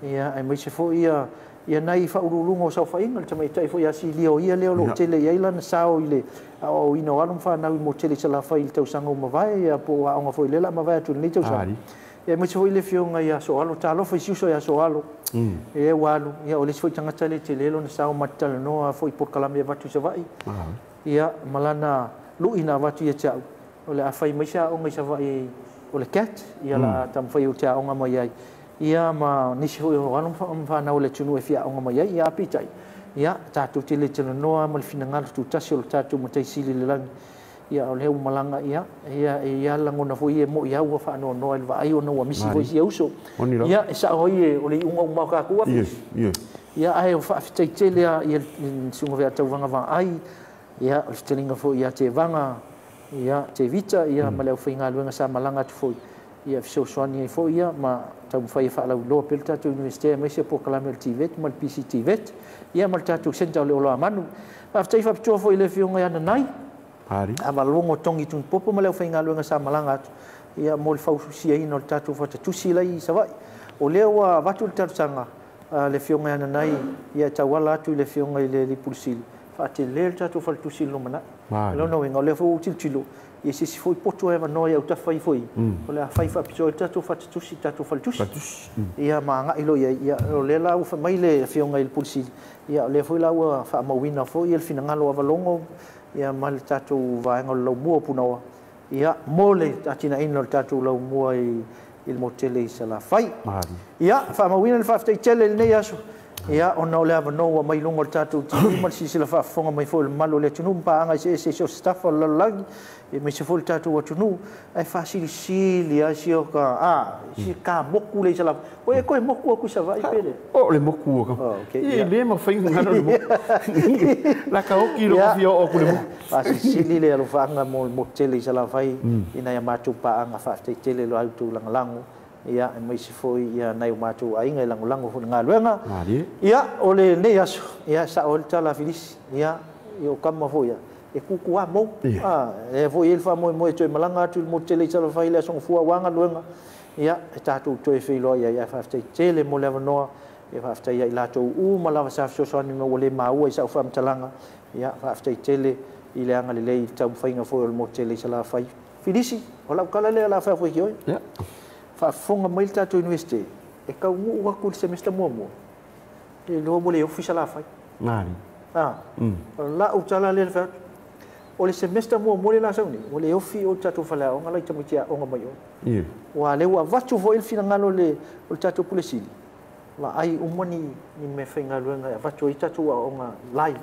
Ia aemaise foi ia nai faauluuluga o saofaiga, le tamaitai foi ia Silia o ia lea o lo o tele i ai lana sao i le aoaoina o alo ma fanau i motu tele i Salafai i le tausaga ua mavae, ia po o aoga foi lea la mavae atu i lenei tausaga. Ia aemaise foi le Afioga ia Soalo, talofa i si uso ia Soalo. E ua alu, ia o le isi foi tagata le tele lona sao ma talanoa foi polokalame avatu i Savaii. Ia ma lana lui na avatu ia te au. O le a fai mai se aoga i Savaii o le CAT, ia la a taumafai ou te aoga mai ai, ia ma nisi foi o alo ma fanau o le atunuu e fia aoga mai ai, ia peitai, ia tatou te le talanoa ma le finagalo tutasi o le tatou Matai Sili i le lagi, ia o lea ua malaga, ia ia lagona foi e moi au ua faanoanoa i le vaai ona ua misi foi si uso. Ia e sao ai o le iuga uma o tatou afi. Ia ae o faafetai tele ia susuga Featauvaga Vaai, ia o le fetaliga foi ia Tevaga, ia Tevita, ia ma le aufaigaluega sa malaga atu foi, ia fesoasoani ai foi ia ma taumafai e faalauiloa pea le tatou Iunivesite aemaise polokalame o le TVET ma le PCTVET, ia ma le tatou Centre o le Oloamanu. Faafetai faapitoa foi i le afioga ia Nanai, Avalogo Togi Tunupopo ma le aufaigaluega sa malaga atu, ia mo le fausiaina o le tatou fatatusi lai i Savaii. O lea ua avatu le talosaga le afioga ia Nanai, ia e tauala atu i le afioga i le Pule Sili, faatele le tatou faletusi i le lumanai. Lona uiga, o lea foi ua tilotilo, ia se isi foi poto e avanoa i autafa ai foi, o le a fai faapitoa i le tatou fatatusi, tatou faletusi. Ia ma agai loa i ai, ia o lea la ua fai mai le afioga i le Pule Sili, ia o lea foi la ua faamauina foi le finagalo o Avalogo, ia ma le tatou vaega o le laumua o Punaoa, ia mo le atinaeina o le tatou laumua i le motele i Salafai. Ia faamauina le faafetai tele i lenei aso, ia ona o le avanoa ua mai luga o le tatou TV ma le silasila faafofoga mai foi o le mamalu o le atunuu ma paaga eseese i so o se tafa o le lalolagi, aemaise foi le tatou atunuu, ae faasilisili lava si o ka si ka moku le i Salafai. O e koe moku aku i Savaii pe le? O le moku o ka. E le mafai ngana le moku. La ka oki lo fia o ku le moku. Faasilisili le alofaga mo le motele i Salafai ina ia matou paaga faafetai tele lo au lagolago. Ia aemaise foi ia nai o matou aiga e lagolago foi i le galuega. Ia o lenei aso, ia sao ai le tala a Filisi, ia o kama foi ia e kukua mou. E foi ele faamoemoe toe malaga atu i le motele i Salafai le aso Gafua aua galuega. Ia e tatou toe feiloai ai, ae faafetai tele mo le avanoa, e faafetai ai latou uma lava sa fesoasoani mai ua le maua i sau faamatalaga. Ia faafetai tele i le agalelei i le taumafaiga foi o le motele i Salafai. Filisi, o lau tala lea la fai foi ki oi. Faafofoga mai le tatou Iunivesite, e taunuu atu i le semester muamua, e iloa ua le ofi Salafai. O lau tala lea le fai atu, o le semester muamua le la sau nei, ua le ofi o le tatou faleaoga la i tamaiti aoga mai o. Ua lea ua avatu foi le finagalo o le tatou Pule Sili, vaai uma ni mea faigaluega e avatu ai tatou aoga live.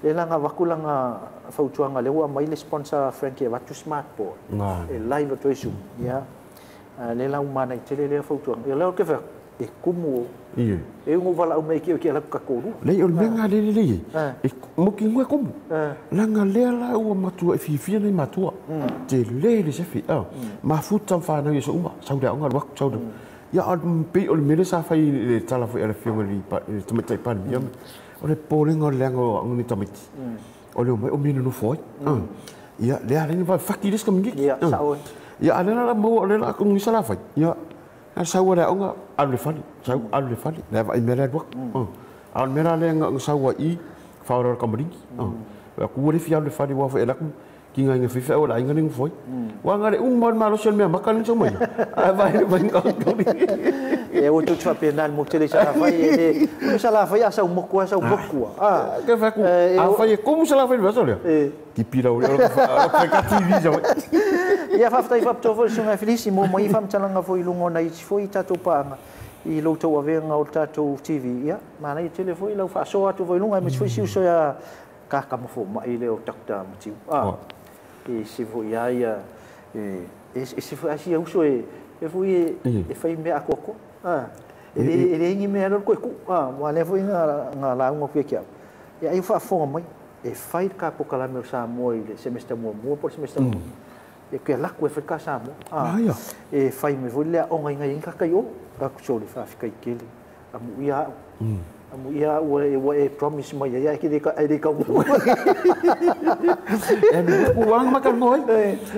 Le la avatu lana fautuaga lea ua aumai le sponsor Frankie e avatu smartboard, e live atu ai Zoom. Ia le la umana i tele lea fautuaga. Ia lea o ke fai e kumu o. E ungo wala au mei ki o ki ala kakoru. Lei o le mea le le. E moki ngwe kumu. Langa lea la ua matua e fiafia nei matua. Te le le se fi. Ma futa whanau i so uma. Sau le aonga luaku sau le. Ia a pe o le mele sa fai le tala foi a le fionga li tamatai pani. O le pōlenga o le leanga o angoni tamaiti. O le o mai o mena no foi. Ia lea le ni whaki leska mingi. Ia sao. Ia alena la maua o le la kungi Salafai. Ia sau le aoga alu le fale, sau alu le fale, le vai mea le alu. A mea le nga sau i whaora kamaringi. Wa ku le fia le fale wa fa elaku ki ngai ngai fifa o la inga ning foi. Wa nga le umma malo sel mea maka ning sau mai. A vai vai nga tori. E o tu twa penal mo tele Salafai e le Salafai a sau moku a sau moku. A ke fa ku a fai como Salafai va sole. Ki pira o le ka TV jau. Ia faafetai faapitoa foi le susuga Filisi mo mai faamatalaga foi i luga o nai isi foi tatou paaga i lou tauavega o le tatou TV. Ia manaia tele foi lau faasoa atu foi i luga aemaise foi si uso ia kakama fomai lea o Dr. Matiu. E se foi a ia e se foi a sia uso e foi e fai mea atoatoa. E le ingi mea lea koe ku. Ua lea foi nga lauga ku e ke au. Ia ai faafofoga mai e fai le ka polokalame o Samoa i le semester muamua po o le semester muamua. E ke laku e fai ka Samoa. E fai mai foi le aoga i ngai kakai o. Ka ku sole faafetai tele. Amu ia au. Amu ia ua e promise mai ia ke le ka e le ka mu. E lu ku wang maka moi.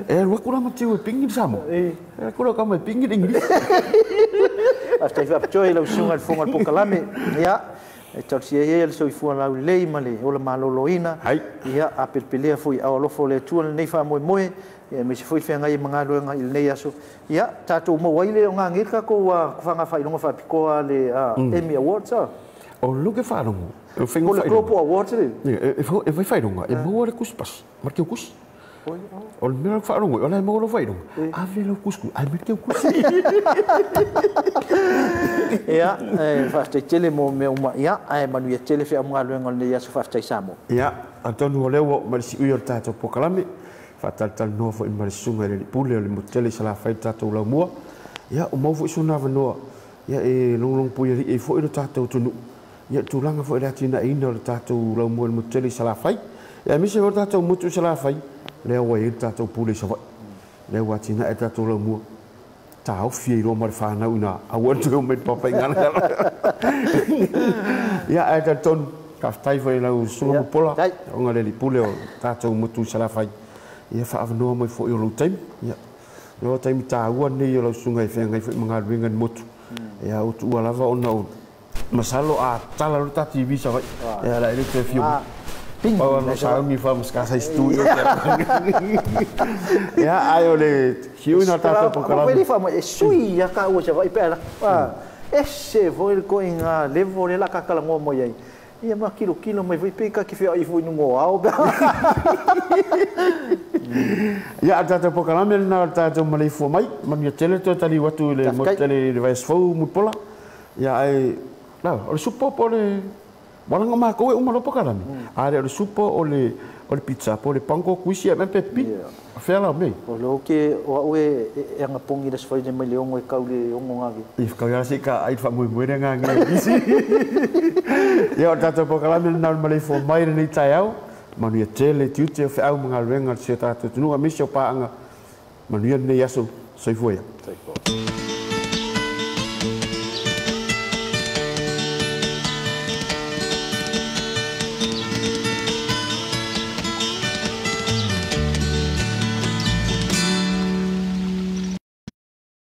E lu ku la matiu e pingi Samoa. E ku la ka mai pingi English. Faafetai faapitoa i lau susuga i le fofoga o le polokalame. Ia e tausia ia le soifua laulelei ma le ola maloloina. Ia a pelepelea foi au alofa o le Atua lenei faamoemoe. Ia aemaise foi feagai ma galuega i lenei aso. Ia tatou maua ai le ogage le tatou kufaga faailoga faapitoa le Emmy Awards. O luke faalogo. O le Global Awards le. E fai faailoga e maua le kusi pasi. Ma le kusi. O le mea faalogo o la e maua lou faailoga, ave lau kuskus, ae mai teu kusi. Ia, faafetai tele mo mea uma, ia, ae manuia tele feaugaluega o lenei aso, faafetai Samoa. Ia, atonu o lea ua oo mai le siui o le tatou polokalame, faatalatalanoa foi ma le susuga i le alii pule o le motu tele i Salafai le tatou laumua. Ia, ua maua foi sona avanoa, ia e logologo alii ai foi le tatou atunuu. Ia, tulaga foi le atinaeina o le tatou laumua i le motu tele i Salafai. Ia, aemaise foi le tatou motu i Salafai, lea ua i ai le tatou pule i Savaii. Lea ua atinae le tatou laumua. Taofi ai loa ma le fanau ina aua le toe o mai le papaigalagala. Ia, ae talitonu, faafetai foi i lau susuga Mulipola, ona le alii pule o tatou motu i Salafai. Ia, faaavanoa mai foi o lou taimi. Ia, o taimi taua nei o lau susuga e feagai foi ma galuega i le motu. Ia, ua tuua lava ona o masalo a tala lo ta TV Savaii. Ia, la e le toe fia mai. Pau ano sauni fa mas sai studio. Ia, ai o le hiu ina tatou polokalame. Ko fa e sui ia ka ua Savaii pe la. E se foi le koinga levo le la ka kala ngo mo iai. Ia ma kilo kilo mai foi pe ka ki fea i foi no ao. Ia, a tatou polokalame na o tatou maleifua mai, manuia tele toe taliu atu i le motu tele i le vaiaso fou Mulipola. Ia, ai la, o le supo po le wala ngā mākou e uma lo polokalame. A le o le supo o le pizza po le panko kuisi e pe pi. Whea lau mei. O lo ke o au e anga pongi le sfai mai le ongo e kau le ongo ngage. I kau ia se ka ai fa moe moe ngā nge bisi. Ia o tātou polokalame na o le maleifua mai lenei taeao. Manuia tele tiute o feau ma galuega o si o tatou atunuu aemaise o paaga. Manuia lenei aso. Soifua ia. Soifua.